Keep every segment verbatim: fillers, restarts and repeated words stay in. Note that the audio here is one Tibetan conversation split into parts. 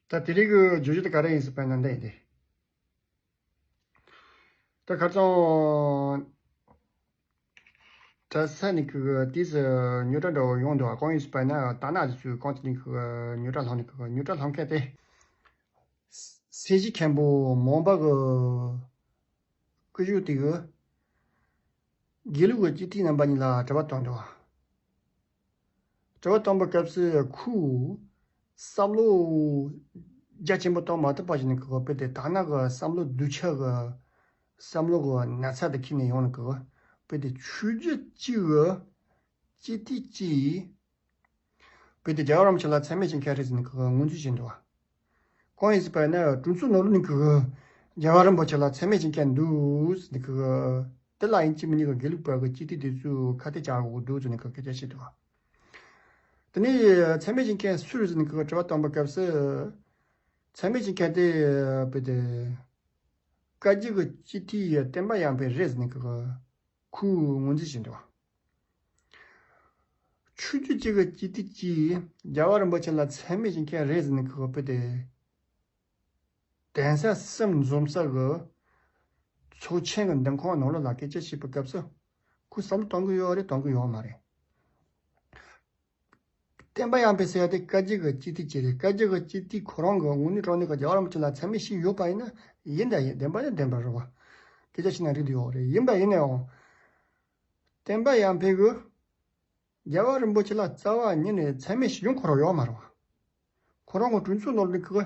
ད་དེ་རིང་གི་བརྗོད་གཞི་དེ་ག་རེ་ཡིན་ཟེར་བ་ན་འདི་ཡིན་ཏེ། ད་ཁ་སང་གྲྭ་ས་ནས་ཁོ་གི་དེ་ཚོ་རྙོག་དྲ་འདྲ་བོ་ཡོང་འདུག་གང་ཡིན་ཟེར་བ་ན་ད་ན་དེ་ཚོས་གང་དེ་རིང་ཁོ་གི་རྙོག་དྲ་ལངས་ནས་ཁོ་གི་རྙོག་དྲ་ལངས་མཁན་དེ། སེར་བྱེས་མཁན་པོ་མང་པ་གི་སྐུ་ཞབས་དེ་གི་དགེ་ལུགས་ཀྱི་སྤྱི་འཐུས་རྣམ་པ་གཉིས་ལ་དྲི་བ་བཏང་འདུག་དྲི་བ་བཏང་པའི་སྐབས་སུ་ཁོས་བསམ་བློ་རྒྱ་ཆེན་པོ་བཏང་མ་ཐུབ་པ་ཞིག་ནས་ཁོ་དཔེ་དེ་ད་ནང་གི་བསམ་བློ་གདུལ་བྱ་གི་བསམ་བློ་གི་ན་ཚ་དེ་ཁྱེར་ནས་ཡོང་ནས་ཁོ་དཔེ་དེ་ཆོས་བརྒྱུད་གཅིག་གི་སྤྱི་འཐུས་གཅིག་དཔེ་དེ་རྒྱལ་བ་རིན་པོ་ཆེ་ལ་མཚན་སྨད་བྱེད་མཁན་རེད་ཟེར་ནས་ཁོ་ངོས་འཛིན་བྱས་འདུག་གང་ཡིན་ཟེར་བ་ན་གྲོས་ཚོགས་ནང་ལོགས་ནས་ཁོ་རྒྱལ་བ་རིན་པོ་ཆེ་ལ་མཚན་སྨད་བྱེད་མཁན་འདུག་ཟེར་ནས་ཁོ་དེ་ལ་ཡིན་གཅིག་མིན་གཉིས་ཀྱི་དགེ་ལུགས་པ་གི་སྤྱི་འཐུས་དེ་ཚོས་ཁ་གཏད་བཅག་དགོས་འདུག་ཟེར་ནས་ཁོ་སྐད་ཆ་བཤད་འདུག་དེ་ནས་མཚན་སྨད་བྱེད་མཁན་སུ་རེད་ཟེར་ནས་ཁོ་དྲི་བ་བཏང་པའི་སྐབས་སུ། མཚན་སྨད་བྱེད་མཁན་དེ་དཔེ་དེ་བཀའ་བརྒྱུད་ཀྱི་སྤྱི་འཐུས་བསྟན་པ་ཡར་འཕེལ་རེད་ཟེར་ནས་ཁོ་ཁོས་ངོས་འཛིན་བྱས་འདུག་ཆོས་བརྒྱུད་གཅིག་གི་སྤྱི་འཐུས་ཀྱིས་རྒྱལ་བ་རིན་པོ་ཆེ་ལ་མཚན་སྨད་བྱེད་མཁན་རེད་ཟེར་ནས་ཁོ་དཔེ་དེ། གདན་ས་གསུམ་འཛོམས་ས་གི་ཚོགས་ཆེན་གྱི་འདེམས་ཁོངས་ནང་ལོགས་ལ་སྐད་ཆ་བཤད་པའི་སྐབས་སུ་ཁོས་བསམ་བློ་གཏོང་གི་ཡོད་རེད་གཏོང་གི་ཡོད་མ་རེད། བསྟན་པ་ཡར་འཕེལ་ཟེར་ཡ་དེ་བཀའ་བརྒྱུད་ཀྱི་སྤྱི་འཐུས་ཅིག་རེད། བཀའ་བརྒྱུད་ཀྱི་སྤྱི་འཐུས་ཁོ་རང་གི་ངོས་ནས་དྲང་གནས་ཀྱི་རྒྱལ་བ་རིན་པོ་ཆེ་ལ་མཚན་སྨད་བྱས་ཡོད་པ་ཡིན་ན་ཡིན་ད་ཡིན་བདེན་པ་ཡིན་བདེན་པ་རེད་བ། སྐད་ཆ་བཤད་ན་འགྲིག་གི་ཡོད་རེད་ཡིན་པ་ཡིན་ནའང་། བསྟན་པ་ཡར་འཕེལ་གྱིས་རྒྱལ་བ་རིན་པོ་ཆེ་ལ་རྩ་བ་ཉིད་ནས་མཚན་སྨད་བྱས་ཡོང་ཁོ་རང་ཡོད་མ་རེད་བ། ཁོ་རང་གི་གྲོས་ཚོགས་ནང་ལ་ཁོ་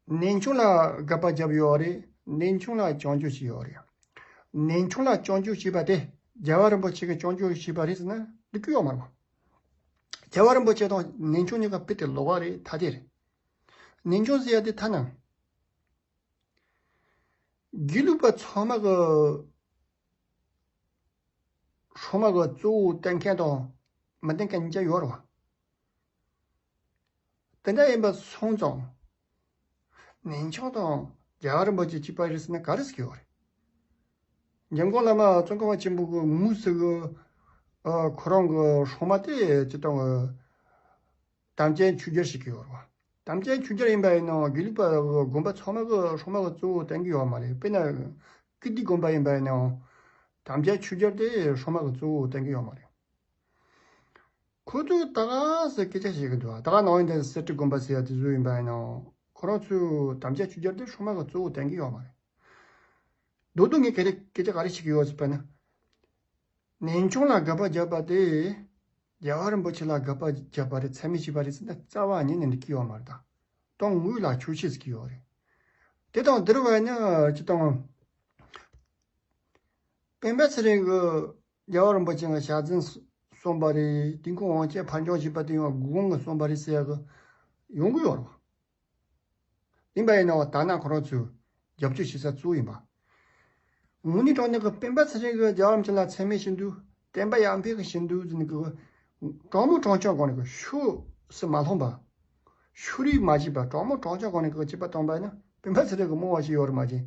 གནས་ཆུང་ལ་དགག་པ་བརྒྱབ་ཡོད་རེད། གནས་ཆུང་ལ་སྐྱོན་བརྗོད་བྱས་ཡོད་རེད། གནས་ཆུང་ལ་སྐྱོན་བརྗོད་བྱས་པ་དེ་རྒྱལ་བ་རིན་པོ་ཆེ་གིས་སྐྱོན་བརྗོད་བྱས་པ་རེད་ཟེར་ན་འགྲིག་གི་ཡོད་མ་རེད་བ། རྒྱལ་བ་རིན་པོ་ཆེ་དང་གནས་ཆུང་གཉིས་ཀ་དཔེ་དེ་ལོགས་ཀ་རེད་ཐ་དད་རེད། གནས་ཆུང་ཟེར་ཡ་དེ་ཐ་ན། དགེ་ལུགས་པ་ཚང་མ་གི་སྲུང་མ་གི་གཙོ་བོ་བསྟེན་མཁན་དང་མི་བསྟེན་མཁན་གཉིས་ཀ་ཡོད་རེད་བ། དེ་འདྲ་ཡིན་པ་སོང་ཙང་། གནས་ཆུང་དང་རྒྱལ་བ་རིན་པོ་ཆེ་གཅིག་པ་རེད་ཟེར་ན་ག་རེ་ཟེར་གྱི་ཡོད་རེད། འཇམ་མགོན་བླ་མ་ཙོང་ཁ་པ་ཆེན་པོ་གི་ངོས་ཟིན་གི་ཨ་ཁོ་རང་གི་སྲུང་མ་དེ་སྤྱིར་བཏང་གི་དམ་ཅན་ཆོས་རྒྱལ་ཞིག་གི་ཡོད་རེད་བ། དམ་ཅན་ཆོས་རྒྱལ་ཡིན་པ་ཡིན་ནའང་དགེ་ལུགས་པ་དགོན་པ་ཚང་མ་གི་སྲུང་མ་གི་གཙོ་བོ་བསྟེན་གི་ཡོད་མ་རེད། དཔེར་ན་ཀིརྟི་དགོན་པ་ཡིན་པ་ཡིན་ནའང་དམ་ཅན་ཆོས་རྒྱལ་དེ་སྲུང་མ་གི་གཙོ་བོ་བསྟེན་གི་ཡོད་མ་རེད། ཁོ་ཚོས་ད་ག་སེ་སྐད་ཆ་བཤད་གི་འདུག་ད་ག་ནང་བཞིན་དེ་གསེར་ཁྲི་དགོན་པ་ཟེར་ཡ་དེ་ཚོ་ཡིན་པ་ཡིན་ནའང་ཁོ་རང་ཚོས་དམ་ཅན་ཆོས་རྒྱལ་དེ་སྲུང་མ་གི་གཙོ་བོ་བསྟེན་གི་ཡོད་མ་རེད། མདོར་བསྡུས་ངས་ག་རེ་སྐད་ཆ་ག་རེ་བཤད་གི་ཡོད་ཟེར་བ་ན། གནས་ཆུང་ལ་དགག་པ་བརྒྱབ་པ་དེ། རྒྱལ་བ་རིན་པོ་ཆེ་ལ་དགག་པ་བརྒྱབ་པ་རེད་མཚན་སྨད་བྱས་པ་རེད་ཟེར་ན་རྩ་བ་ཉིད་ནས་འགྲིག་གི་ཡོད་མ་རེད་ད། དོན་དངོས་ལ་འཁྱོག་བཤད་ཟེར་གི་ཡོད་རེད། དེ་དང་འདིར་བ་ནི་སྤྱིར་བཏང་། སྤེན་པ་ཚེ་རིང་གིས་རྒྱལ་བ་རིན་པོ་ཆེ་ལ་ཞལ་འཛིན་གསུངས་པ་རེད། དུས་འཁོར་དབང་ཆེན་ཕར་འགྱངས་བྱས་པ་དེ་ཡང་དགོས་དགོངས་གསུངས་པ་རེད་ཟེར་ཡ་གི་ཡོང་གི་ཡོད་རེད་བ། ཡིན་པ་ཡིན་ནའང་ད་ནང་ཁོ་རང་ཚོས་རྒྱབ་སྐྱོར་བྱེད་ས་གཙོ་བོ་ཡིན་པ། དངོས་གནས་དྲང་གནས་ཀྱི་སྤེན་པ་ཚེ་རིང་གིས་རྒྱལ་བ་རིན་པོ་ཆེ་ལ་མཚན་སྨད་བྱེད་འདུག་བསྟན་པ་ཡར་འཕེལ་གྱི་བྱེད་འདུག་ཟེར་ནས་ཀྱི་དྲང་མོ་དྲང་བཞག་སྒང་ནས་ཀྱི་ཕྱོགས་སུ་མ་ལྷུང་པ། ཕྱོགས་རིས་མ་བྱས་པ་དྲང་མོ་དྲང་བཞག་སྒང་ནས་ཀྱི་བྱེད་པ་བཏང་པ་ཡིན་ན་སྤེན་པ་ཚེ་རིང་གི་རྨོངས་པ་ཞིག་ཡོད་རེད་མ་གཞི།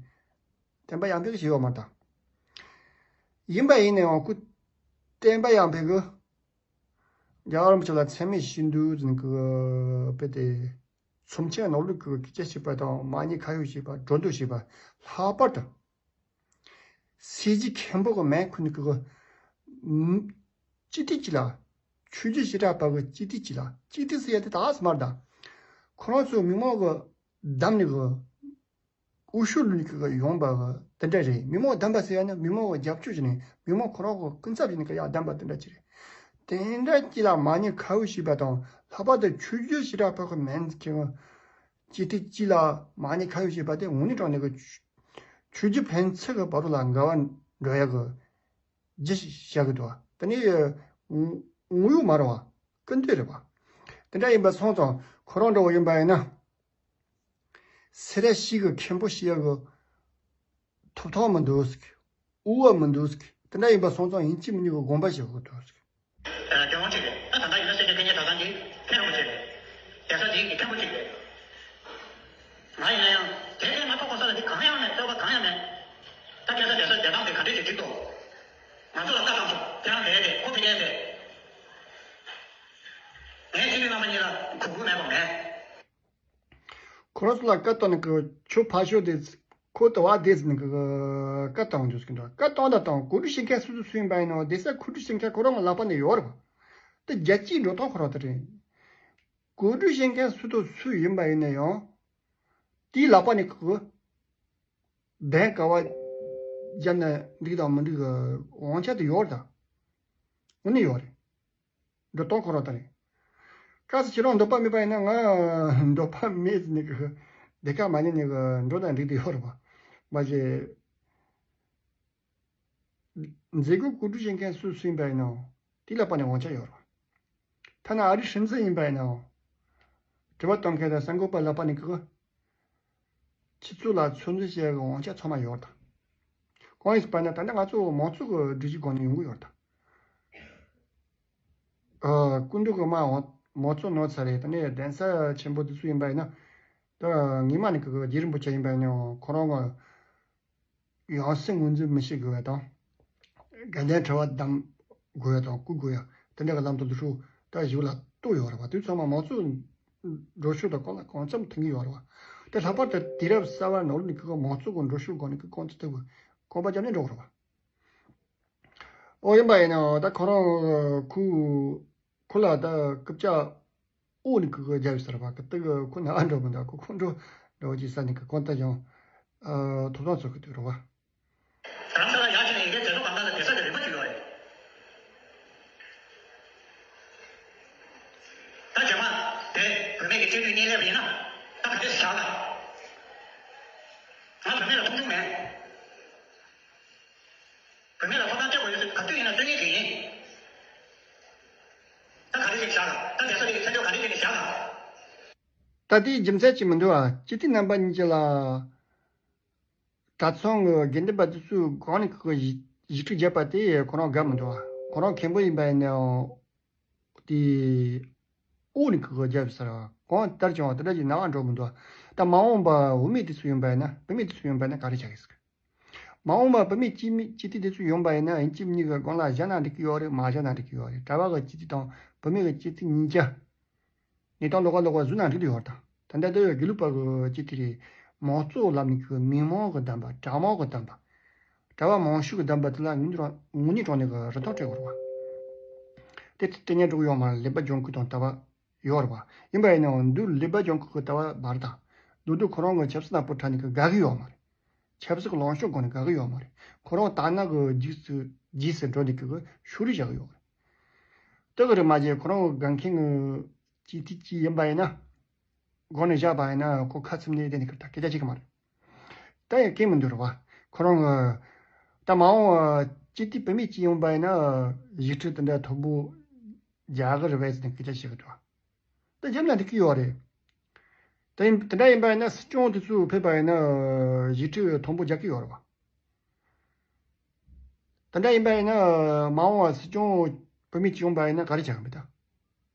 བསྟན་པ་ཡར་འཕེལ་གྱི་བྱེད་ཡོད་མ་རེད་ད། ཡིན་པ་ཡིན་ནའང་ཁོ་བསྟན་པ་ཡར་འཕེལ་གྱི་རྒྱལ་བ་རིན་པོ་ཆེ་ལ་མཚན་སྨད་བྱེད་འདུག་ཟེར་ནས་ཀྱི་དཔེ་དེ། ཚོམས་ཆེན་ནང་ལོགས་ཀྱི་སྐད་ཆ་བཤད་པ་དང་མ་ཉེས་ཁ་གཡོགས་བྱས་པ་སྒྲོ་འདོགས་བྱས་པ་ལྷག་པར་དུ། སྲིད་ཞི་མཁན་པོ་གི་མེན་ཁུ་ནི་ཀི་གི་སྤྱི་འཐུས་ཅི་ལ། ཆོས་བརྒྱུད་བྱེ་བྲག་པ་གི་སྤྱི་འཐུས་ཅི་ལ་སྤྱི་འཐུས་ཟེར་ཡ་དེ་ད་སི་མར་ད། ཁོ་རང་ཚོ་མི་མང་གི་བདམས་ནི་གི་འོས་ཤོག་ལུས་ནི་ཀི་གི་ཡོང་པ་གི་དེ་འདྲ་རེད། མི་མང་བདམས་པ་ཟེར་ཡ་ནི་མི་མང་གི་རྒྱབ་སྐྱོར་བྱས་ནས་མི་མང་ཁོ་རང་གི་སྐུ་ཚབ་བྱས་ནས་ཀི་ཡ་བདམས་པ་དེ་འདྲ་ཅི་རེད། དེ་འདྲ་ཅི་ལ་མ་ཉེས་ཁ་གཡོགས་བྱས་པ་དང་ལྷག་པར་དུ་ཆོས་བརྒྱུད་བྱེ་བྲག་པ་གི་མེན་ཁི་གི་སྤྱི་འཐུས་ཅི་ལ་མ་ཉེས་ཁ་གཡོགས་བྱས་པ་དེ་དངོས་གནས་དྲང་གནས་ཀྱི་ཆོས་བརྒྱུད་ཕན་ཚུན་གྱི་བར་དུ་ལ་འགལ་བ་འགྲོ་ཡག་གི་རྒྱུ་ཞིག་བཞག་གི་འདུག་དེ་ནི་ངོ་ཡོད་མ་རེད་བ། ཀུན་བཏུས་རེད་བ། དེ་འདྲ་ཡིན་པ་སོང་ཙང་ཁོ་རང་འདྲ་བོ་ཡིན་པ་ཡིན་ན། སེ་ར་བྱེས་ཀྱི་མཁན་པོ་བྱེད་ཡག་གི་ཐོབ་ཐང་མི་འདུག་ཟེར། དབུ་བ་མི་འདུག་ཟེར། དེ་འདྲ་ཡིན་པ་སོང་ཙང་ཡིན་གཅིག་མིན་གཉིས་ཀྱི་དགོངས་པ་བཞེས་དགོས་འདུག་ཟེར། ཨ། དེ་འོང་ཅིག་རེད། ད་ད་ལྟ་ཡིན་ན་སེ་འབྲས་དཀོན་གཉེར་གྲྭ་ཚང་གི་མཁན་རིན་པོ་ཆེ་རེད། གདན་ས་འདིའི་གི་མཁན་པོ་གཅིག་རེད། ང་ཡིན་ན་ཡང་དེ་ལས་ང་ཐོག་པ་ས་ལ་འདི་གང་ཡང་མེད། རྩོད་པ་གང་ཡང་མེད། ད་ཁ་སང་གདན་ས་བསྡད་སྟངས་དེ་ག་འདྲས་ཅིག་འགྲིག་འདུག་ང་ཚོ་ལ་བཀའ་བཏང་སོང་། ཁྱེད་རང་བསྡད་བསྡད། ཁོ་ཕ་གིར་བསྡད། ངས་ཁྱེད་རང་རྣམ་པ་གཉིས་ལ་གུས་བཀུར་མེད་པ་མེད། ཁོ་རང་ཚོ་ལ་བཀའ་བཏང་ནས་གི་ཆོས་ཕར་ཞོག་དེ་ཁོ་ལྟ་བ་དེ་ཟིན་གི་བཀའ་བཏང་འདུག་ཟེར་གི་འདུག་བཀའ་བཏང་ད་དང་གོ་སྒྲིག་བྱེད་མཁན་སུ་སུ་སུ་ཡིན་པ་ཡིན་ནའང་དེ་ས་གོ་སྒྲིག་བྱེད་མཁན་ཁོ་རང་གི་ལག་པ་ནས་ཡོད་རེད་པ། དེ་རྒྱལ་སྤྱིའི་འགྲོ་སྟངས་ཁོ་རང་དེ་རེད། གོ་སྒྲིག་བྱེད་མཁན་སུ་དང་སུ་ཡིན་པ་ཡིན་ན་ཡང་དེའི་ལག་པ་ནས་གི་གདན་ག་བ་བརྒྱབ་ན་འགྲིག་དང་མི་འགྲིག་གི་དབང་ཆ་དེ་ཡོད་རེད་ད། དངོས་གནས་ཡོད་རེད། འགྲོ་སྟངས་ཁོ་རང་ལྟར་རེད། སྐབས་སུ་ཁྱེད་རང་འདོད་པ་མེད་པ་ཡིན་ན་ང་འདོད་པ་མེད་ཟེར་ནས་གི་བདེ་ཁ་མ་ཉན་ནས་གི་འགྲོ་དང་འགྲིག་དེ་ཡོད་རེད་པ། མ་གཞི་མཛད་སྒོ་གོ་སྒྲིག་བྱེད་མཁན་སུ་སུ་ཡིན་པ་ཡིན་ནའང་དེ་ལ་ཕར་ནས་དབང་ཆ་ཡོད་རེད་པ། ཐ་ན་ཨ་རིའི་སྲིད་འཛིན་ཡིན་པ་ཡིན་ནའང་དྲི་བ་གཏོང་མཁན་དང་གསར་འགོད་པ་ལ་ཕར་ནས་གི་ཁྱེད་ཚོ་ལ་ཚོད་འཛིན་བྱེད་ཡག་གི་དབང་ཆ་ཚང་མ་ཡོད་རེད་ད། གང་ཡིན་ཟེར་བ་ན་ད་ནི་ང་ཚོ་མང་གཙོ་གི་སྒྲིག་གཞིའི་སྒོ་ནས་ཡོང་གི་ཡོད་རེད་ད། ཨ། སྐུ་མདུན་གྱི་མ་འོ་མང་གཙོ་ནོར་ཚར་རེད། ད་ནི་གདན་ས་ཆེན་པོ་དེ་ཚོ་ཡིན་པ་ཡིན་ན། ད་ངེས་མ་ནི་གི་རྗེ་རིན་པོ་ཆེ་ཡིན་པ་ཡིན་ན་ཁོ་རང་གི་ཡང་སྲིད་ངོས་འཛིན་མི་བྱེད་དགོས་པ་དང་། དགའ་ལྡན་གྲྭ་པ་བདམས་དགོས་པ་དང་བསྐོ་དགོས་ཡ་དེ་འདྲ་གི་ལམ་དུ་འགྲོ་ཤོག་ད་ཞིག་ལ་གཏོགས་ཡོད་རེད་བ། དེ་ཚང་མ་མང་གཙོ་འགྲོ་ཤོག་དང་གང་ལ་གང་འཚམ་མཐུན་གྱི་ཡོད་རེད་བ། དེ་ལྷག་པར་དུ་དུས་རབས་གསར་བ་ནང་ལོགས་ནས་གི་མང་གཙོ་གི་འགྲོ་ཤོག་སྒང་ནས་གི་གང་ཚོད་ཐུབ་གི་གོམ་པ་རྒྱབ་ནས་འགྲོ་དགོས་རེད་བ། ཨོ་ཡིན་པ་ཡིན་ནའང་ད་ཁོ་རང་ཁོ་ཁོ་ལ་ད་རྐུབ་བཀྱག་ཨོ་ནི་ཁོ་ཁོ་རྒྱབ་ཟེར་བ་གི་ཏི་གི་ཁོ་ན་ཨ་འགྲོ་མི་འདུག་ཁོ་ཁོ་འགྲོ་འགྲོ་ཅི་ས་ནི་གི་གོང་ད་ཡང་ཐོབ་ཐང་ཚོ་གི་དུ་རུ་བ། རང་ས་ལ་ཡར་ཕྱིན་ནས་ཡི་གེ་དེ་ཚོ་གང་ག་ལ་དེ་ས་དེ་རིམ་པ་ཅིག་ཡོད་རེད། ད་རྗེས་མ་དེ་བུད་མེད་ཀྱི་སྤྱི་འཐུས་གཉིས་སླེབས་ཡིན་ན་ད་ག་དུས་བཞག་ལ། ང་བུད་མེད་ལ་མཐོང་ཆུང་མེད། བུད་མེད་ལ་ཐོབ་ཐང་སྤྲད་དགོས་ཡོད་ཚུལ་ག་དུས་ཡིན་ན་སྟོན་ཉན་གྱི་ཡིན། ད་ག་རེ་ཞིག་བཞག་ད་དེ་ས་དེ་གི་ཚན་ཆུང་ག་རེ་ཞིག་བཞག་ད་དེའི་རྒྱུ་མཚན་ཅིག་མི་འདུག་ཨ། སྤྱི་འཐུས་རྣམ་པ་གཉིས་ཀྱི་ལ་གྲྭ་ཚང་གི་དགེ་འདུན་པ་དེ་ཚོའི་སྒང་ནས་ཁོ་ཞི་ཞི་ཁྲི་བརྒྱབ་པ་དེ་ཁོ་རང་དགའ་མི་འདུག་ཨ། ཁོ་རང་མཁན་པོ་ཡིན་པ་ཡིན་ནའང་དེ་ཨོ་ནི་ཁོ་རྒྱབ་ཟེར་བ་གང་ལྟར་ཀྱང་དེ་འདྲ་ཞིག་ནང་འགྲོ་མི་འདུག་ཨ། ད་མ་འོངས་པ་བུད་མེད་དེ་ཚོ་ཡིན་པ་ཡིན་ན་བུད་མེད་དེ་ཚོ་ཡིན་པ་ཡིན་ན་ག་རེ་བྱ་གི་ཟེར། མ་འོངས་པ་བུད་མེད་སྤྱི་མི་སྤྱི་འཐུས་དེ་ཚོ་ཡོང་པ་ཡིན་ན་ཡིན་གཅིག་གཉིས་ཀྱི་སྒང་ལ་བཞག་ན་འགྲིག་གི་ཡོད་རེད། མ་བཞག་ན་འགྲིག་གི་ཡོད་རེད། གྲྭ་པ་གི་སྤྱི་འཐུས་དང་བུད་མེད་ཀྱི་སྤྱི་འཐུས་གཉིས་ཀ་གནས་སྟངས་ལོགས་ཀ་ལོགས་ཀ་བཟོས་ན་འགྲིག་གི་ཡོད་རེད། ད་ད་ལྟ་དེ་དགེ་ལུགས་པ་གི་སྤྱི་འཐུས་རེད། མང་གཙོ་ལམ་ནས་ཁོ་མི་མང་གི་བདམས་པ། གྲྭ་མང་གི་བདམས་པ། གྲྭ་པ་མང་ཤོས་ཀྱི་བདམས་པ་དེ་ལ་ངོས་ནས་རང་ངོས་ནས་དྲངས་ནས་ཀྱི་རིན་ཐང་སྤྲད་དགོས་རེད་བ། དེ་དེ་ཉན་འགྲོ་གི་ཡོད་མ་རེད། ཀླད་པ་སྦྱོང་ཁུལ་དང་ལྟ་བ་ཡོད་རེད་བ། ཡིན་པ་ཡིན་ནའང་འདུག་ཀླད་པ་སྦྱོང་ཁུལ་གྱི་ལྟ་བ་བར་དང་། མདོར་བསྡུས་ཁོ་རང་གི་ཆབ་སྲིད་ནག་པོ་ཁྲ་ནས་ཀྱི་དགའ་གི་ཡོད་མ་རེད། ཆབ་སྲིད་ཀྱི་ལངས་ཕྱོགས་སྒང་ནས་དགའ་གི་ཡོད་མ་རེད། ཁོ་རང་དག་སྣང་གི་རྗེས་སུ་རྗེས་སུ་འགྲོ་ནས་ཀྱི་ཤུགས་རེ་བཞག་གི་ཡོད་རེད། དེ་གི་རེད་མ་བྱས་ཁོ་རང་གི་འགན་འཁྱེར་གྱི་སྤྱི་འཐུས་ཅིག་ཡིན་པ་ཡིན་ན། སྒོ་ནས་བཞག་པ་ཡིན་ན་ཁོ་ཁ་ཚིམ་ནས་བསྡད་ནས་ཁུར་ད་སྐད་ཆ་བྱེད་ཀྱི་མ་རེད། ད་ཡང་སྐད་མི་འདུག་རེད་བ། ཁོ་རང་གི་ད་མ་འོངས་སྤྱི་འཐུས་བུད་མེད་ཅིག་ཡོང་པ་ཡིན་ན་ཞི་ཁྲི་དེ་འདྲ་མཐོན་པོ་རྒྱག་གི་རེད་བས་ཟེར་ནས་སྐད་ཆ་བཤད་ཀྱི་འདུག་ད་རྒྱབ་ན་འགྲིག་གི་ཡོད་རེད། ད་ཡིན་དེ་འདྲ་ཡིན་པ་ཡིན་ན་སྲིད་སྐྱོང་དེ་ཚོ་ཕེབས་པ་ཡིན་ན་ཞི་ཁྲི་མཐོན་པོ་རྒྱག་གི་ཡོད་རེད་བ། དེ་འདྲ་ཡིན་པ་ཡིན་ན་མ་འོངས་པ་སྲིད་སྐྱོང་བུད་མེད་ཅིག་ཡོང་པ་ཡིན་ན་ག་རེ་བྱ་གི་མེད་ད།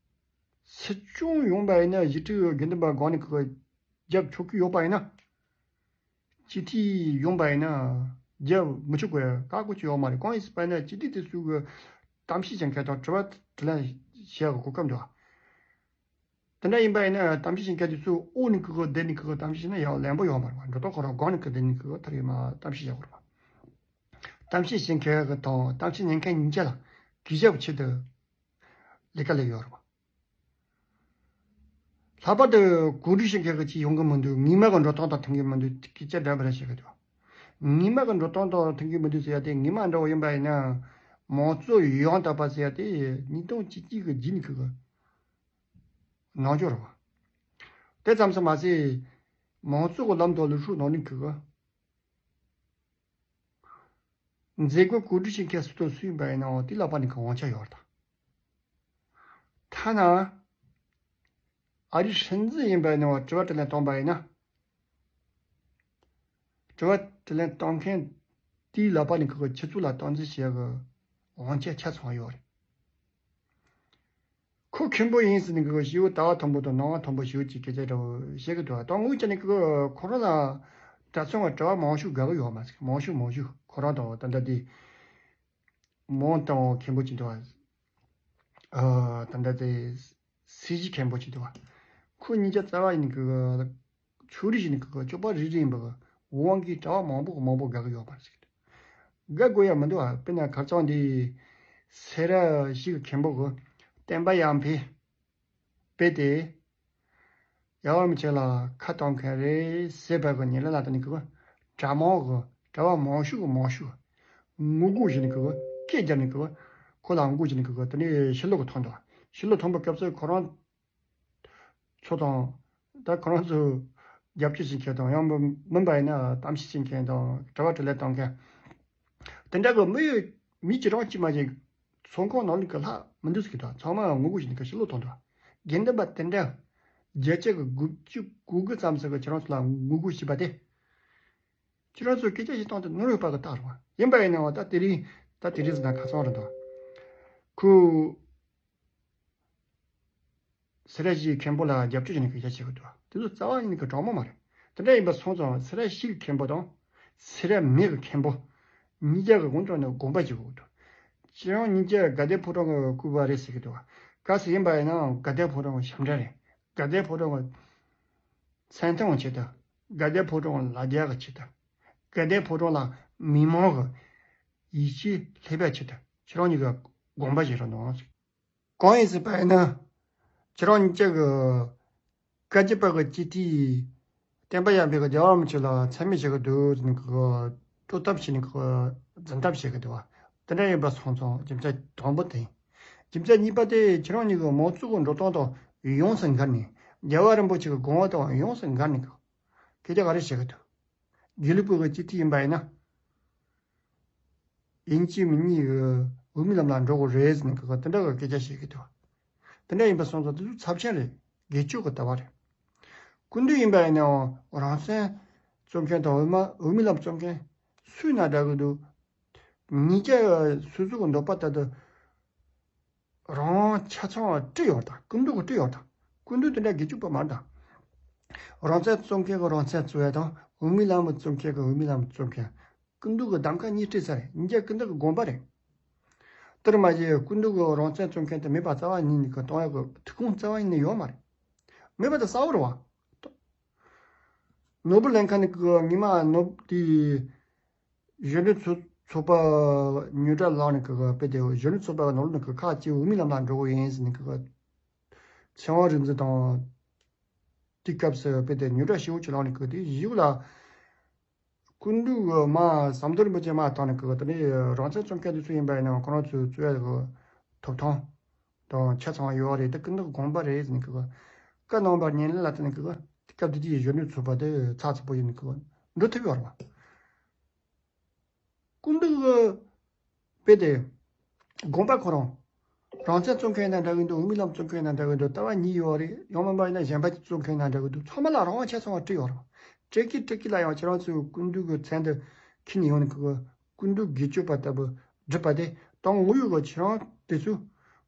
སྲིད་སྐྱོང་ཡོང་པ་ཡིན་ན་ཞི་ཁྲི་དགེ་འདུན་པ་སྒང་ནས་ཁོ་རྒྱབ་ཆོག་གི་ཡོད་པ་ཡིན་ན། སྤྱི་འཐུས་ཡོང་པ་ཡིན་ན་རྒྱབ་མི་ཆོག་པའི་བཀག་དགོས་ཀྱི་ཡོད་མ་རེད། གང་ཡིན་ཟེར་བ་ཡིན་ན་སྤྱི་འཐུས་དེ་ཚོ་གི་གཏམ་བཤད་བྱེད་མཁན་དང་དྲི་བ་དྲིས་ལན་བྱེད་ཡག་གི་གོ་སྐབས་འདུག་ཨ། དེ་འདྲ་ཡིན་པ་ཡིན་ན་གཏམ་བཤད་བྱེད་མཁན་དེ་ཚོ་འོག་ནས་ཁོ་གི་བསྡད་ནས་ཁོ་གི་གཏམ་བཤད་བྱས་ན་ཡག་ལན་པོ་ཡོད་མ་རེད་བ། འགྲོ་སྟངས་ཁོ་རང་སྒང་ནས་ཁོ་བསྡད་ནས་ཁོ་གི་ཐར་ཡོད་མ་གཏམ་བཤད་བྱེད་དགོས་རེད་བ། གཏམ་བཤད་བྱེད་མཁན་གི་དང་གཏམ་བཤད་ཉན་མཁན་གཉིས་ཆ་ལ་གུས་ཞབས་ཆེད་དུ་ལས་ཀ་ལས་ཡོད་རེད་བ། ལྷག་པར་དུ་གོ་སྒྲིག་བྱེད་མཁན་གྱི་ཅིག་ཡོང་གི་མི་འདུག་ངེས་མེད་ཀྱི་འགྲོ་སྟངས་དང་མཐུན་གྱི་མི་འདུག་སྐད་ཆ་འདྲ་མི་འདྲ་བཤད་ཀྱི་འདུག་ངེས་མེད་ཀྱི་འགྲོ་སྟངས་དང་མཐུན་གྱི་མི་འདུག་ཟེར་ཡ་དེ་ངེས་མེད་འདྲ་བོ་ཡིན་པ་ཡིན་ན་མང་གཙོ་ཡང་དག་པ་ཟེར་ཡ་དེ་ཉིས་སྟོང་བཅུ་གཅིག་གི་རྗེས་ནས་ཁུར་གི་ནང་འཇོག་རེད་བ། དེ་ཙམ་དུ་མ་ཟད་མང་གཙོ་གི་ལམ་དང་ལུགས་སྲོལ་ནང་ནས་ཁུར་གི་མཛད་སྒོ་གོ་སྒྲིག་བྱེད་མཁན་སུ་དང་སུ་ཡིན་པ་ཡིན་ནའང་དེ་ལག་པ་ནས་ཁོ་དབང་ཆ་ཡོད་རེད་ད། ཐ་ན་ཨ་རིའི་སྲིད་འཛིན་ཡིན་པ་ཡིན་ནའང་དྲི་བ་དྲིས་ལན་བཏང་པ་ཡིན་ན། དྲི་བ་དྲིས་ལན་བཏང་མཁན་དེའི་ལག་པ་ནས་ཁོ་ཁྱེད་ཚོ་ལ་སྟངས་འཛིན་བྱེད་ཡག་གི་དབང་ཆ་ཆ་ཚང་ཡོད་རེད། ཁོ་མཁན་པོ་ཡིན་ཟེར་ནས་ཁོ་ཞེ་པོ་ལྟ་བ་མཐོན་པོ་དང་སྣང་བ་མཐོན་པོ་ཞེ་པོ་ཅིག་སྐད་ཆ་འདྲ་བོ་བཤད་གི་འདུག་ད་དངོས་ཀྱི་ནས་ཁོ་ཁོ་རང་ལ་གྲྭ་ཚང་བ་གྲྭ་པ་མང་ཤོས་དགའ་གི་ཡོད་མ་ཟེར། མང་ཤོས་མང་ཤོས་ཁོ་རང་དང་ད་ལྟ་དེ་མང་དང་མཁན་པོ་ཅིག་འདུག་བ། ཨ་ད་ལྟ་དེ་སྲིད་ཞི་མཁན་པོ་ཅིག་འདུག་བ། ཁོ་གཉིས་ཆ་རྩ་བ་ཡིན་གི་ ཕྱོགས་རིས་བྱས་ནས་ཀྱི་ཀྱི་སྤྱོད་པ་རིགས་རིགས་ཡིན་པ་གི་དབང་གིས་གྲྭ་པ་མང་པོ་གི་མང་པོ་དགའ་གི་ཡོད་པ་རེད་ཟེར་གི་འདུག་དགའ་དགོས་ཡ་མི་འདུག་ཨ། དཔེར་ན་ཁར་སང་འདི་སེ་ར་བྱེས་ཀྱི་མཁན་པོ་གི་བསྟན་པ་ཡར་འཕེལ་དཔེ་དེ། རྒྱལ་བ་རིན་པོ་ཆེ་ལ་ཁ་གཏོང་མཁན་རེད་ཟེར་བ་གི་ཉེ་ལམ་ལ་ད་ནི་གི་གྲྭ་མང་གི་གྲྭ་པ་མང་ཤོས་གི་མང་ཤོས་ངོ་རྒོལ་བྱས་ནས་གི་སྐད་བརྒྱབ་ནས་གི་ཁོ་ལ་ངོ་རྒོལ་བྱས་ནས་གི་དེ་ནས་ཕྱི་ལོགས་གི་ཐོན་འདུག་ཕྱི་ལོགས་ཐོན་པའི་སྐབས་སུ་ཁོ་རང་ཚོ་དང་ད་ཁོ་རང་ཚོ་རྒྱབ་སྐྱོར་བྱེད་མཁན་དང་ཡང་མིན་པ་ཡིན་ན་གཏམ་བཤད་བྱེད་མཁན་དང་གྲྭ་པ་དྲིན་ལན་གཏོང་མཁན། དེ་འདྲ་གི་མི་ཡོད། མི་གཅིག་རང་གཅིག་མ་གཅིག་ཚོགས་ཁང་ནང་ལ་གི་ལྷག་མི་འདུག་ཟེར་གི་འདུག་ཚང་མ་ངོ་རྒོལ་བྱས་ནས་གི་ཕྱི་ལོགས་ཐོན་འདུག་དགེ་འདུན་པ་དེ་འདྲ་བརྒྱ་ཆ་གི་དགུ་བཅུ་གོ་དགུ་ཙམ་ཟེར་གི་ཁྱེད་རང་ཚོ་ལ་ངོ་རྒོལ་བྱས་པ་དེ། ཁྱེད་རང་ཚོས་སྐད་ཆ་བཤད་སྟངས་དེ་ནོར་ཡོད་པ་གི་རྟགས་རེད་བ། ཡིན་པ་ཡིན་ནའང་ད་དེ་རིང་ད་དེ་རིང་ཟེར་ན་ཁ་སང་རེད་འདུག་ཁོས་སེ་ར་བྱེས་མཁན་པོ་ལ་རྒྱབ་སྐྱོར་བྱས་ནས་སྐད་ཆ་བཤད་གི་འདུག་དེ་ཚོ་རྩ་བ་ཉིད་ནས་གི་དྲང་མོ་མ་རེད། དེ་འདྲ་ཡིན་པ་སོང་ཙང་སེ་ར་བྱེས་མཁན་པོ་དང་སེ་ར་མི་གི་མཁན་པོ་གཉིས་ཀ་གི་དབང་དུ་ནས་དགོངས་པ་བཞེས་དགོས་འདུག་ཁྱེད་རང་གཉིས་ཀ་དགའ་ལྡན་ཕོ་བྲང་གི་སྐུ་པར་རེད་ཟེར་གི་འདུག་གལ་སྲིད་ཡིན་པ་ཡིན་ནའང་དགའ་ལྡན་ཕོ་བྲང་གི་ཞབས་འདྲེན་རེད། དགའ་ལྡན་ཕོ་བྲང་གི་མཚན་མཐོང་ཆེད་དུ། དགའ་ལྡན་ཕོ་བྲང་ལ་རྒྱ་གི་ཆེད་དུ། དགའ་ལྡན་ཕོ་བྲང་ལ་མི་མང་གི་ཡིད་ཆེས་སླེབས་པའི་ཆེད་དུ་ཁྱེད་རང་གཉིས་ཀ་དགོངས་པ་བཞེས་རོགས་གནང་། གང་ཡིན་ཟེར་བ་ཡིན་ན། ཁྱེད་རང་གཉིས་ཀ་གི་བཀའ་བརྒྱུད་པ་གི་སྤྱི་འཐུས་བསྟན་པ་ཡར་འཕེལ་གི་རྒྱལ་བ་རིན་པོ་ཆེ་ལ་མཚན་སྨད་བྱེད་གི་འདུག་ཟེར་ནས་གི་དཀྲོག་གཏམ་བྱས་ནས་གི་འཛིན་གཏམ་བྱེད་གི་འདུག་བ། དེ་འདྲ་ཡིན་པ་སོང་ཙང་རྒྱུ་མཚན་དང་པོ་དེ་ཡིན། རྒྱུ་མཚན་གཉིས་པ་དེ་ཁྱེད་རང་གཉིས་ཀྱི་མང་གཙོ་གི་འགྲོ་སྟངས་དང་ཡོངས་སུ་འགལ་ནས། རྒྱལ་བ་རིན་པོ་ཆེ་གི་དགོངས་པ་དང་ཡོངས་སུ་འགལ་ནས་གི་སྐད་ཆ་ག་རེ་བཤད་གི་འདུག་དགེ་ལུགས་པ་གི་སྤྱི་འཐུས་ཡིན་པ་ཡིན་ན། ཡིན་གཅིག་མིན་གཉིས་ཀྱི་འོས་མིའི་ལམ་ལ་འགྲོ་དགོས་རེད་ཟེར་ནས་གི་དེ་འདྲ་གི་སྐད་ཆ་བཤད་གི་འདུག་དེ་འདྲ་ཡིན་པ་སོང་ཙང་དེ་ཚོ་ཚབས་ཆེན་རེད། སྒེར་གཅོད་ཀྱི་ལྟ་བ་རེད། སྐུ་མདུན་ཡིན་པ་ཡིན་ནའང་རང་བཙན་རྩོད་མཁན་དང་འོས་མ་འོས་མིའི་ལམ་རྩོད་མཁན་སུ་ཡིན་ན་འདྲ་གི་འདུག་གཉིས་ཀ་སོ་སོ་གི་འདོད་པ་ལྟར་དུ་རང་ཆ་ཚང་བ་བཀྲི་ཡོད་དང་། སྐུ་མདུན་གི་བཀྲི་ཡོད་དང་། སྐུ་མདུན་དེ་འདྲ་སྒེར་གཅོད་པ་མ་རེད་དང་། རང་བཙན་རྩོད་མཁན་གི་རང་བཙན་རྩོད་ཡ་དང་། འོས་མིའི་ལམ་རྩོད་མཁན་གི་འོས་མིའི་ལམ་རྩོད་མཁན། སྐུ་མདུན་གི་གདམ་ཁ་གཉིས་བཀྲི་ས་རེད། གཉིས་ཀ་སྐུ་མདུན་གི་དགོངས་པ་རེད། དེར་མ་ཟད་སྐུ་མདུན་གི་རང་བཙན་རྩོད་མཁན་དེ་མེད་པ་རྩ་བ་ཉིད་ནས་གི་གཏོང་ཡ་གི་ཐུགས་དགོངས་རྩ་བ་ཉིད་ནས་ཡོད་མ་རེད། མེད་པ་དེ་གསལ་བོ་རེད་བ། ནོར་བུ་གླིང་ཁ་ནས་གི་ཉི་མ་ནོར་དེ་གཞོན་ནུ་ཚོ་ཚོགས་པ་ཉོ་གྲྭ་ལངས་ནས་གི་དཔེ་དེ་གཞོན་ནུ་ཚོགས་པ་ནོར་ནས་གི་ཁག་ཅིག་འོས་མིའི་ལམ་ལ་འགྲོ་གི་ཡིན་ཟེར་ནས་གི་ཚེ་དབང་རིག་འཛིན་དང་དེ་སྐབས་སུ་དཔེ་དེ་ཉོ་གྲྭ་ཞེ་པོ་ཅིག་ལངས་ནས་གི་དེ་གཞུག་ལ། སྐུ་མདུན་གྱི་མ་ཟམ་གདོང་རིན་པོ་ཆེ་མ་བཏང་ནས་ཀྱི་དེ་ནས་རང་བཙན་རྩོད་མཁན་དེ་ཚོ་ཡིན་པ་ཡིན་ན་ཁོ་རང་ཚོའི་རྩོད་ཡ་གི་ཐོབ་ཐང་དང་ཆ་ཚང་བ་ཡོད་རེད། དེ་སྐུ་མདུན་གྱི་དགོངས་པ་རེད་ཟེར་ནས་ཀྱི་བཀའ་གནང་བར་ཉན་ལ་དེ་ནས་ཀྱི་དེ་སྐབས་དེ་དུས་གཞོན་ནུ་ཚོགས་པ་དེ་ཚགས་ཚུད་པོ་ཡིན་ནས་ཀྱི་འགྲོ་ཐུབ་ཡོད་རེད་བ། སྐུ་མདུན་གྱི་དཔེ་དེ་དགོངས་པ་ཁོ་རང་རང་བཙན་རྩོད་མཁན་ཡིན་ན་འདྲ་གི་འདུག་འོས་མིའི་ལམ་རྩོད་མཁན་ཡིན་ན་འདྲ་གི་འདུག་ལྟ་བ་གཉིས་ཡོད་རེད། ཡང་མིན་པ་ཡིན་ན་གཞན་པ་རྩོད་མཁན་ཡིན་ན་འདྲ་གི་འདུག་ཚང་མ་ལ་རང་དབང་ཆ་ཚང་བ་སྤྲད་ཡོད་རེད། སྤྲད་ཀྱི་སྤྲད་ཀྱི་ལ་ཡང་ཁྱེད་རང་ཚོས་སྐུ་མདུན་གྱི་མཚན་དུ་ཁྱེར་ནས་ཡོང་ནས་ཀྱི་སྐུ་མདུན་སྒེར་གཅོད་པ་ལྟ་བུ་སྒྲུབ་པ་དེ་དང་། དངོས་ཡོད་ཀྱི་ཁྱེད་རང་དེ་ཚོས་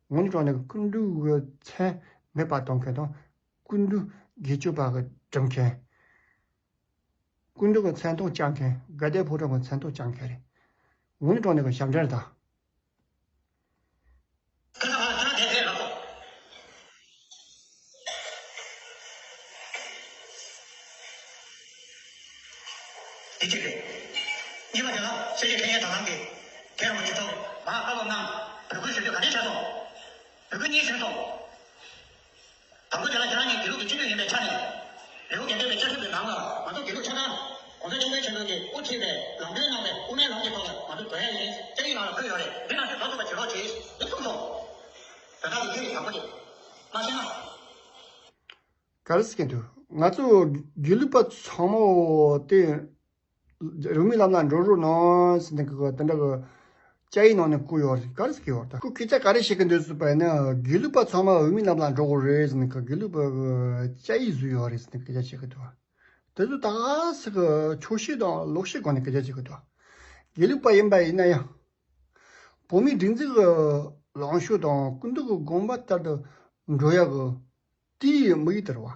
ངོ་ནས་དྲང་ནས་སྐུ་མདུན་གྱི་མཚན་མེད་པ་གཏོང་མཁན་དང་། སྐུ་མདུན་སྒེར་གཅོད་པ་གི་སྒྲུབ་མཁན། སྐུ་མདུན་གྱི་མཚན་ཐོག་བཅག་མཁན། དགའ་ལྡན་ཕོ་བྲང་གི་མཚན་ཐོག་བཅག་མཁན་རེད། འོན་ཀྲང་ནས་གི་ཞབས་འདྲེན་དང་། དེ་གཅིག་རེད། གཉིས་པ་དེ་ལ་སེར་བྱེས་འཕེན་ཡས་དོ་དམ་གྱིས་དེ་རིང་གི་ཐོག་མ་བཀའ་སློབ་གནང་། འབོད་སྐུལ་ཞུ་རྒྱུ་ག་འདྲས་བྱས་སོང་། འབོད་སྐུལ་གཉིས་ཞུས་སོང་། དང་པོ་དེ་ལ་ཁྱེད་རང་གཉིས་དགེ་ལུགས་ཀྱི་སྤྱི་འཐུས་ཡིན་པའི་ཆ་ནས། ལེའུ་བརྒྱད་པའི་བཅའ་ཁྲིམས་ཀྱི་ནང་ལ་ང་ཚོ་དགེ་ལུགས་ཆ་ཚང་གོང་ས་སྐྱབས་མགོན་ཆེན་པོ་གིས་དབུ་ཁྲིད་པའི་ལམ་སྟོན་གནང་བའི་དབུ་མའི་ལམ་གྱི་ཐོག་ལ་ང་ཚོ་འགྲོ་ཡ་ཡིན། སྐད་ཡིག་ནང་ལ་འཁོད་ཡོད་རེད། འདི་ནང་བཞིན་འགྲོ་ཐུབ་པ་བྱེད་རོགས་གྱིས། འདི་གསུངས་སོང་། ད་ལྟ་ཡི་གེ་རིགས་དང་པོ་དེ་མ་ཤེས་ན། ག་རེ་ཟེར་གྱི་འདུག་ང་ཚོ་དགེ་ལུགས་པ་ཚང་མ་དེ། འོས་མིའི་ལམ་ལ་འགྲོ་རོགས་གནང་ཟེར་ནས་གི་དེ་འདྲ་གི་བཅའ་ཡིག་ནང་ནས་བཀོད་ཡོད་རེད། ག་རེ་ཟེར་གྱི་ཡོད་རེད། ད་ཁོ་སྐད་ཆ་ག་རེ་བཤད་ཀྱི་འདུག་ཟེར་བ་ཡིན་ན། དགེ་ལུགས་པ་ཚང་མ་འོས་མིའི་ལམ་ལ་འགྲོ་དགོས་རེད་ཟེར་ནས་གི་དགེ་ལུགས་པ་གི་བཅའ་ཡིག་བཟོས་ཡོད་རེད་ཟེར་ནས་སྐད་ཆ་བཤད་ཀྱི་འདུག་དེ་ཚོ་ད་ག་ཟེ་གི་ཆོག་ཤེས་དང་ལོག་ཤེས་སྒོ་ནས་སྐད་ཆ་བཤད་ཀྱི་འདུག་དགེ་ལུགས་པ་ཡིན་པ་ཡིན་ན་ཡང་། བོད་མིའི་སྒྲིག་འཛུགས་ཀྱི་ལངས་ཕྱོགས་དང་སྐུ་མདུན་གྱི་དགོངས་པ་ལྟར་དུ་འགྲོ་ཡག་གི་དེའི་དམིགས་ཡུལ་དེ་རེད་བ།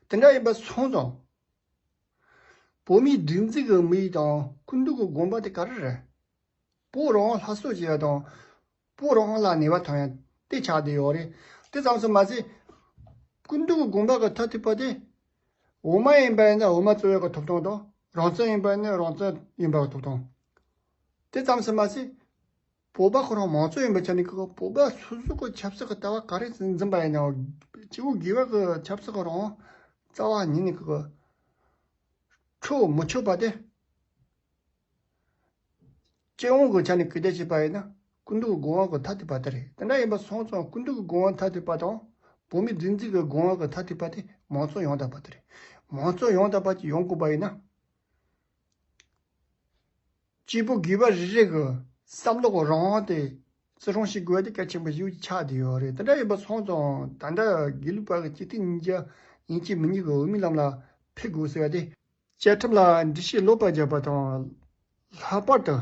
དེ་འདྲ་ཡིན་པ་སོང་ཙང་། བོད་མིའི་སྒྲིག་འཛུགས་ཀྱི་དམིགས་ཡུལ་དང་སྐུ་མདུན་གྱི་དགོངས་པ་དེ་ག་རེ་རེད། བོད་རང་དབང་སླར་གསོ་བྱེད་ཡ་དང་། བོད་རང་དབང་ལ་ནུས་པ་ཐོན་ཡ་དེ་ཆགས་བསྡད་ཡོད་རེད། དེ་ཙམ་དུ་མ་ཟད། སྐུ་མདུན་གྱི་དགོངས་པ་གི་མཐའ་ཐུག་པ་དེ། དབུ་མ་ཡིན་པ་ཡིན་ན་དབུ་མ་རྩོད་ཡག་གི་ཐོབ་ཐང་དང་། རང་བཙན་ཡིན་པ་ཡིན་ན་རང་བཙན་ཡིན་པ་གི་ཐོབ་ཐང་། དེ་ཙམ་ཞིག་མ་ཟད། བོད་པ་ཁོ་རང་མང་གཙོ་ཡིན་པའི་ཆ་ནས་ཀྱི་བོད་པ་སོ་སོ་གི་ཆབ་སྲིད་ཀྱི་ལྟ་བ་ག་རེ་འཛིན་པ་ཡིན་ནའང་། སྤྱི་བོ་དགེ་བ་གི་ཆབ་སྲིད་ཀྱི་རང་དབང་རྩ་བ་ཉིད་ནས་ཀྱི་འཕྲོག་མི་ཆོག་པ་དེ། སྤྱི་ཡོངས་ཀྱི་ཆ་ནས་སྐད་ཆ་བཤད་པ་ཡིན་ན། སྐུ་མདུན་གྱི་དགོངས་པ་གི་ཐ་དད་པ་དེ་རེད། དེ་འདྲ་ཡིན་པ་སོང་ཙང་སྐུ་མདུན་གྱི་དགོངས་པ་ཐ་དད་པ་དང་། བོད་མིའི་སྒྲིག་འཛུགས་ཀྱི་དགོངས་པ་གི་ཐ་དད་པ་དེ་མང་གཙོ་ཡང་དག་པ་དེ་རེད། མང་གཙོ་ཡང་དག་པ་ཅིག་ཡོང་དགོས་པ་ཡིན་ན། སྐྱེས་བུ་དགེ་བ་རེ་རེ་གི་བསམ་བློ་གི་རང་དབང་དེ་བརྩི་སྲུང་བྱེད་དགོས་པ་དེ་གལ་ཆེན་པོ་ཞིག་ཆགས་བསྡད་ཡོད་རེད། དེ་འདྲ་ཡིན་པ་སོང་ཙང་ད་ལྟ་དགེ་ལུགས་པ་གི་སྤྱི་འཐུས་གཉིས་ཆ་ཡིན་གཅིག་མིན་གཉིས་ཀྱི་འོས་མིའི་ལམ་ལ་ཕེབས་དགོས་ཟེར་བ་དེ། བཅའ་ཁྲིམས་ལ་འགྲེལ་བཤད་ལོག་པ་བརྒྱབ་པ་དང་། ལྷག་པར་དུ་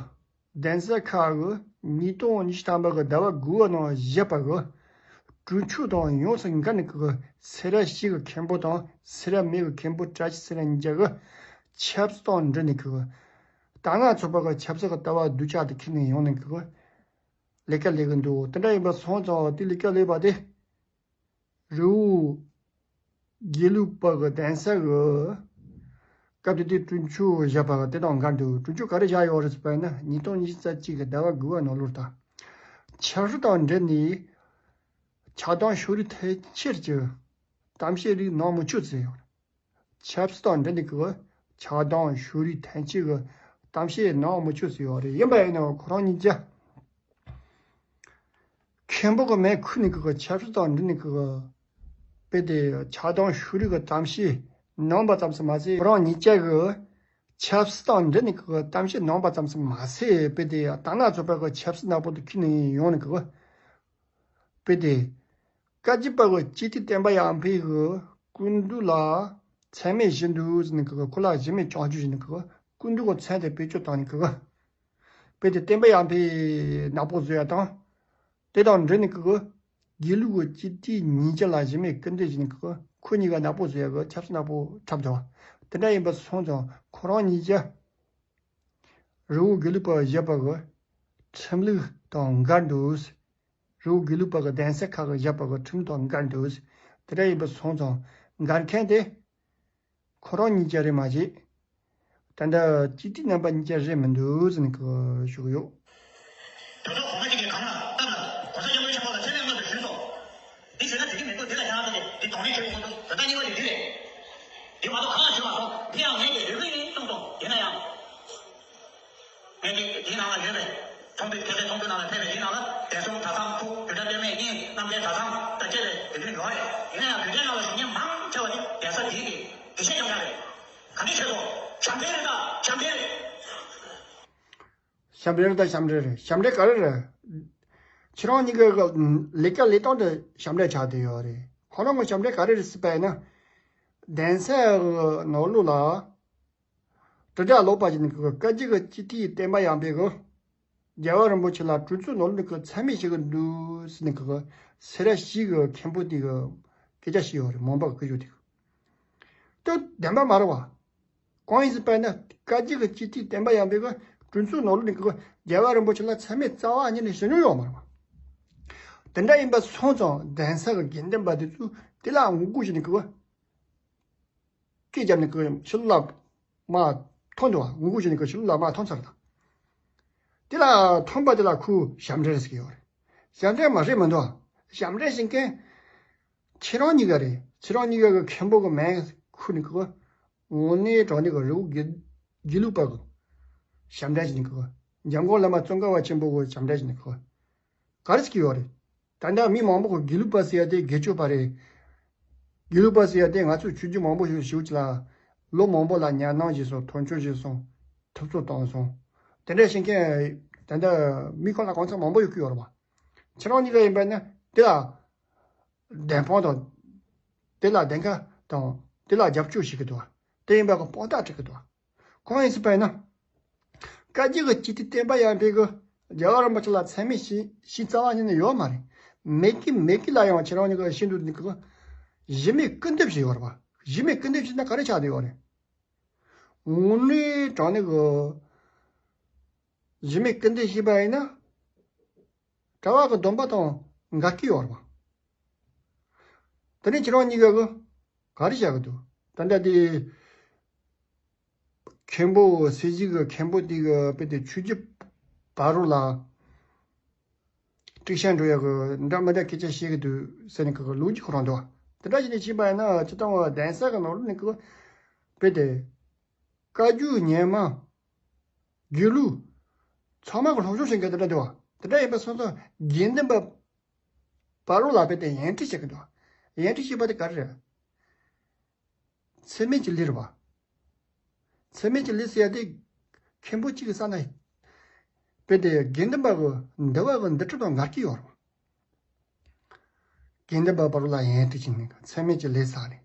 གདན་ས་ཁག་གི་ཉིས་སྟོང་ཉི་ཤུ་ཐམ་པ་གི་ཟླ་བ་དགུ་པ་ནང་བཞག་པ་གི་གྲོས་ཆོད་དང་ཡོངས་སུ་འགལ་ནས་ཀྱི་སེ་ར་བྱེས་ཀྱི་མཁན་པོ་དང་སེ་ར་སྨད་ཀྱི་མཁན་པོ་བཀྲ་ཤིས་ཚེ་རིང་གཉིས་ཆ་གི་ཆབ་སྲིད་དང་འབྲེལ་ནས་ཀྱི་ད་སྔ་ཚོགས་པ་གི་ཆབ་སྲིད་ཀྱི་ལྟ་བ་སྡུག་ཅག་དེ་ཁྱེར་ནས་ཡོང་ནས་ཀྱི་ལས་ཀ་ལས་གི་འདུག་དེ་འདྲ་ཡིན་པ་སོང་ཙང་དེ་ལས་ཀ་ལས་པ་དེ། རི་བོ་དགེ་ལུགས་པ་གི་གདན་ས་གི་སྐབས་དེ་དུས་གྲོས་ཆོད་བཞག་པ་དེ་དང་འགལ་འདུག་གྲོས་ཆོད་ག་རེ་བཞག་ཡོད་རེད་ཟེར་བ་ན། ཉིས་སྟོང་ཉི་ཤུ་རྩ་གཅིག་གི་ཟླ་བ་དགུ་པ་ནང་ལོར་ད་ཆབ་སྲིད་དང་འབྲེལ་ནས་ཆགས་སྡང་ཕྱོགས་རིས་ཐལ་ཆེར་གྱི་གཏམ་བཤད་རིགས་གནང་མི་ཆོག་ཟེར་ཡོད་རེད། ཆབ་སྲིད་དང་འབྲེལ་ནས་ཀྱི་ཆགས་སྡང་ཕྱོགས་རིས་ཐལ་ཆེ་གི་གཏམ་བཤད་གནང་མི་ཆོག་ཟེར་ཡོད་རེད། ཡིན་པ་ཡིན་ནའང་ཁོ་རང་གཉིས་ཀ་མཁན་པོ་གི་མེ་ཁུར་ནས་ཀྱི་ཆབ་སྲིད་དང་འབྲེལ་ནས་ཀྱི་དཔེ་དེ་ཆགས་སྡང་ཕྱོགས་རིས་ཀྱི་གཏམ་བཤད་གནང་བ་ཙམ་ཞིག་མ་ཟད། ཁོ་རང་གཉིས་ཀ་གི་ཆབ་སྲིད་དང་འབྲེལ་ནས་ཀྱི་གཏམ་བཤད་གནང་བ་ཙམ་ཞིག་མ་ཟད། དཔེ་དེ་ད་སྔ་ཚོགས་པ་གི་ཆབ་སྲིད་ནག་པོ་དེ་ཁྱེར་ནས་ཡོང་ནས་ཀྱི་དཔེ་དེ། བཀའ་བརྒྱུད་པ་གི་སྤྱི་འཐུས་བསྟན་པ་ཡར་འཕེལ་གི་སྐུ་མདུན་ལ་མཚན་སྨད་བྱེད་འདུག་ཟེར་ནས་ཀྱི་ཁོ་ལ་གཞི་མེད་བྱང་ཆུབ་བྱས་ནས་ཀྱི་སྐུ་མདུན་གི་མཚན་དེ་བེད་སྤྱོད་བཏང་ནས་ཀྱི་དཔེ་དེ་བསྟན་པ་ཡར་འཕེལ་ནག་པོ་བཟོ་ཡ་དང་། དེ་དང་འབྲེལ་ནས་ཀྱི་དགེ་ལུགས་ཀྱི་སྤྱི་འཐུས་གཉིས་ཆ་ལ་གཞི་མེད་སྐུར་འདེབས་བྱས་ནས་ཀྱི་ཁོ་གཉིས་ཀ་ནག་པོ་བཟོ་ཡ་གི་ཆབ་སྲིད་ནག་པོ་འཁྲབ་འདུག་དེ་འདྲ་ཡིན་པ་སོང་ཙང་ཁོ་རང་གཉིས་ཆ་རི་བོ་དགེ་ལུགས་པ་བཞག་པ་གི་ཁྲིམས་ལུགས་དང་འགལ་འདུག་རི་བོ་དགེ་ལུགས་པ་གི་གདན་ས་ཁག་གི་བཞག་པ་གི་ཁྲིམས་དང་འགལ་འདུག་དེ་འདྲ་ཡིན་པ་སོང་ཙང་འགལ་མཁན་དེ་ཁོ་རང་གཉིས་ཀ་རེད་མ་གཞི། ད་ལྟ་སྤྱི་འཐུས་རྣམ་པ་གཉིས་ཀ་རེད་མི་འདུག་ཟེར་ནས་ཀྱི་ཞུ་གི་ཡོད། དོན་དག་གོང་མ་གཅིག་གིས་གང་ལ་སྟབས་ལ་གོང་ས་སྐྱབས་མགོན་ཆེན་པོ་ལ་ཚད་མེད་མངོན་དུ་ཞུས་སོ། འདི་ཞུས་ན་འགྲིག་གི་མི་འདུག་འདི་ལ་ཡང་ཨ་ཙི་འདི་དོགས་མེད་ཁྱོད་ཀྱི་ཁོང་ཚོ་ད་ལྟ་གཉིས་པ་དེ་འདི་རེད། འདི་མ་གཏོགས་གང་ལ་ཞུས་མ་སོང་། དེ་ཡང་ངས་ཀྱི་རེ་སྐུལ་ཡིན་གསུངས་སོང་། ཡིན་ན་ཡང་། ངས་འདི་འདིའི་ནང་ལ་ཡོད་པས། ཚོགས་འདུ་ཕལ་ཆེར་ཚོགས་འདུ་ནང་ལ་ཕེབས་པའི་འདིའི་ནང་ལ་བདེ་སྲུང་གྲྭ་ཚང་ཁུ་བོད་གྲྭ་སྟོད་སྨད་གཉིས་རྣམ་རྒྱལ་གྲྭ་ཚང་དང་བཅས་པའི་དེ་འདྲ་ཡོད་རེད། ཡིན་ན་ཡང་བོད་གྲྭའི་ནང་ལ་གཞོན་སྐྱེས་མང་ཆེ་བ་དེ་གདན་ས་འདིའི་གི་དགེ་བཤེས་རྐྱང་རྐྱང་རེད། ག་འདྲ་བྱས་སོང་། ཞབས་འདྲེན་རེད་ད་ཞབས་འདྲེན་རེད། ཞབས་འདྲེན་རེད་ད་ཞབས་འདྲེན་རེད། ཞབས་འདྲེན་ག་རེ་རེད། ཁྱེད་རང་གཉིས་ཀྱི་ལས་ཀ་ལས་སྟངས་དེ་ཞབས་འདྲེན་ཆགས་བསྡད་ཡོད་རེད། ཁོ་རང་གི་ཞབས་འདྲེན་ག་རེ་རེད་ཟེར་བ་ཡིན་ན། གདན་ས་གི་ནང་ལོགས་ལ་དྲིལ་བསྒྲགས་ལོག་པ་ཞིག་ནི་གི་བཀའ་བརྒྱུད་ཀྱི་སྤྱི་འཐུས་བསྟན་པ་ཡར་འཕེལ་གི་རྒྱལ་བ་རིན་པོ་ཆེ་ལ་གྲོས་ཚོགས་ནང་ལོགས་ནས་གི་མཚན་སྨད་བྱེད་གི་འདུག་ཟེར་ནས་གི་སེ་ར་བྱེས་གི་མཁན་པོ་དེ་གི་སྐད་ཆ་བཤད་ཡོད་རེད། མོན་པ་གི་སྐུ་ཞབས་དེ་གི། དེ་བདེན་པ་མ་རེད་བ། གང་ཡིན་ཟེར་བ་ན་བཀའ་བརྒྱུད་ཀྱི་སྤྱི་འཐུས་བསྟན་པ་ཡར་འཕེལ་གི་གྲོས་ཚོགས་ནང་ལོགས་ནས་གི་རྒྱལ་བ་རིན་པོ་ཆེ་ལ་མཚན་སྨད་རྩ་བ་ཉིད་ནས་ཞུ་མྱོང་ཡོད་མ་རེད་བ། དེ་འདྲ་ཡིན་པ་སོང་ཙང་གདན་ས་གི་དགེ་འདུན་པ་དེ་ཚོས་དེ་ལ་ངོ་རྒོལ་བྱས་ནས་གི་སྐད་བརྒྱབ་ནས་ཀྱི་ཕྱི་ལོགས་ལ་མར་ཐོན་འདུག་བ། ངོ་རྒོལ་བྱས་ནས་ཀྱི་ཕྱི་ལོགས་ལ་མར་ཐོན་ཚར་དང་། དེ་ལ་ཐོན་པ་དེ་ལ་ཁོས་ཞབས་འདྲེན་ཟེར་གྱི་ཡོད་རེད། ཞབས་འདྲེན་མ་རེད་མི་འདུག་ཞབས་འདྲེན་བྱེད་མཁན་ཁྱེད་རང་གཉིས་ཀ་རེད། ཁྱེད་རང་གཉིས་ཀ་གི་མཁན་པོ་གི་མིང་ཁུར་ནས་ཀྱི་དངོས་གནས་དྲང་གནས་ཀྱི་རི་བོ་དགེ་དགེ་ལུགས་པ་གི་ཞབས་འདྲེན་བྱེད་ནས་ཀྱི་འཇམ་མགོན་བླ་མ་ཙོང་ཁ་པ་ཆེན་པོ་གི་ཞབས་འདྲེན་བྱེད་ནས་ཀྱི་ག་རེ་ཟེར་གྱི་ཡོད་རེད། ད་ལྟ་མི་མང་པོ་གིས་དགེ་ལུགས་པ་ཟེར་ཡ་དེ་དགེ་སྤྱོད་པ་རེད། དགེ་ལུགས་པ་ཟེར་ཡ་དེ་ང་ཚོས་ཆོས་བརྒྱུད་མང་པོ་ཞིག་ཞུགས་ཀྱི་ལ། ལོ་མང་པོ་ལ་ཉམས་སྣང་བྱས་སོང་། དོན་འཁྱོལ་བྱས་སོང་། ཐུབ་ཚོད་བཏང་སོང་། དེ་འདྲ་བྱེད་མཁན་ད་ལྟ་མི་ཁོ་ན་གང་ཚང་མང་པོ་ཡོད་ཀྱི་ཡོད་རེད་པ། ཁྱེད་རང་གཉིས་ཀ་ཡིན་པ་ན་དེ་ལ་བདེན་དཔང་དང་། དེ་ལ་བདེན་ཁ་དང་དེ་ལ་རྒྱབ་སྐྱོར་བྱེད་ཀྱི་འདུག་དེ་ཡིན་པ་གི་དཔང་རྟགས་སྤྲད་ཀྱི་འདུག་གང་ཡིན་ཟེར་བ་ཡིན་ན། བཀའ་བརྒྱུད་ཀྱི་སྤྱི་འཐུས་བསྟན་པ་ཡར་འཕེལ་གྱིས་རྒྱལ་བ་རིན་པོ་ཆེ་ལ་མཚན་སྨད་ཞུ་ཞུ་རྩ་བ་ཉིད་ནས་ཡོད་མ་རེད། མེད་ཀི་མེད་ཀི་ལ་ཡང་ཁྱེད་རང་གཉིས་ཀྱིས་ཤེས་འདུག་ནི་གི་གཞི་མེད་སྐུར་འདེབས་བྱས་ཡོད་རེད་པ། གཞི་མེད་སྐུར་འདེབས་བྱས་ན་ག་རེ་ཆགས་བསྡད་ཡོད་རེད། དངོས་གནས་དྲང་གནས་གི་གཞི་མེད་སྐུར་འདེབས་བྱས་པ་ཡིན་ན། གྲྭ་པ་གི་སྡོམ་པ་དང་འགལ་གྱི་ཡོད་རེད་པ། དེ་ནས་ཁྱེད་རང་གཉིས་ཀ་གི་ག་རེ་བྱ་གི་འདུག་ད་ལྟ་དེ་མཁན་པོ་སེ་བཞི་གི་མཁན་པོ་དེ་གི་དཔེ་དེ་ཆོས་བརྒྱུད་བར་རོ་ལ་ཀྲིག་ཤ་འགྲོ་ཡག་གི་འདྲ་མི་འདྲ་སྐད་ཆ་བཤད་གི་འདུག་ཟེར་ནས་གི་ལོ་རྒྱུས་ཁོ་རང་འདུག་དེ་འདྲ་བྱས་ནས་བྱས་པ་ཡིན་ན་སྤྱིར་བཏང་བ་གདན་ས་གི་ནང་ལོགས་ནས་གི་དཔེ་དེ་བཀའ་བརྒྱུད་རྙིང་མ། དགེ་ལུགས། ཚང་མ་གི་སློབ་སྦྱོང་བྱེད་མཁན་དེ་འདྲ་འདུག་དེ་འདྲ་ཡིན་པ་སོང་ཙང་དགེ་འདུན་པ་བར་རོ་ལ་དཔེ་དེ་ཡན་ཁྲིད་བྱེད་ཀྱི་འདུག་ཡན་ཁྲིད་བྱེད་པ་དེ་ག་རེ་རེད། ཚད་མེད་ཀྱི་ལས་རེད་པ། ཚད་མེད་ཀྱི་ལས་ཟེར་ཡ་དེ་མཁན་པོ་གཅིག་གི་ས་ན་དཔེ་དེ་དགེ་འདུན་པ་གི་འདུལ་བ་གི་འདུལ་ཁྲིམས་དང་འགལ་གྱི་ཡོད་རེད་པ། དགེ་འདུན་པ་བར་རོ་ལ་ཡན་ཁྲིད་བྱས་ནས་ཚད་མེད་ཀྱི་ལས་བསགས་ནས་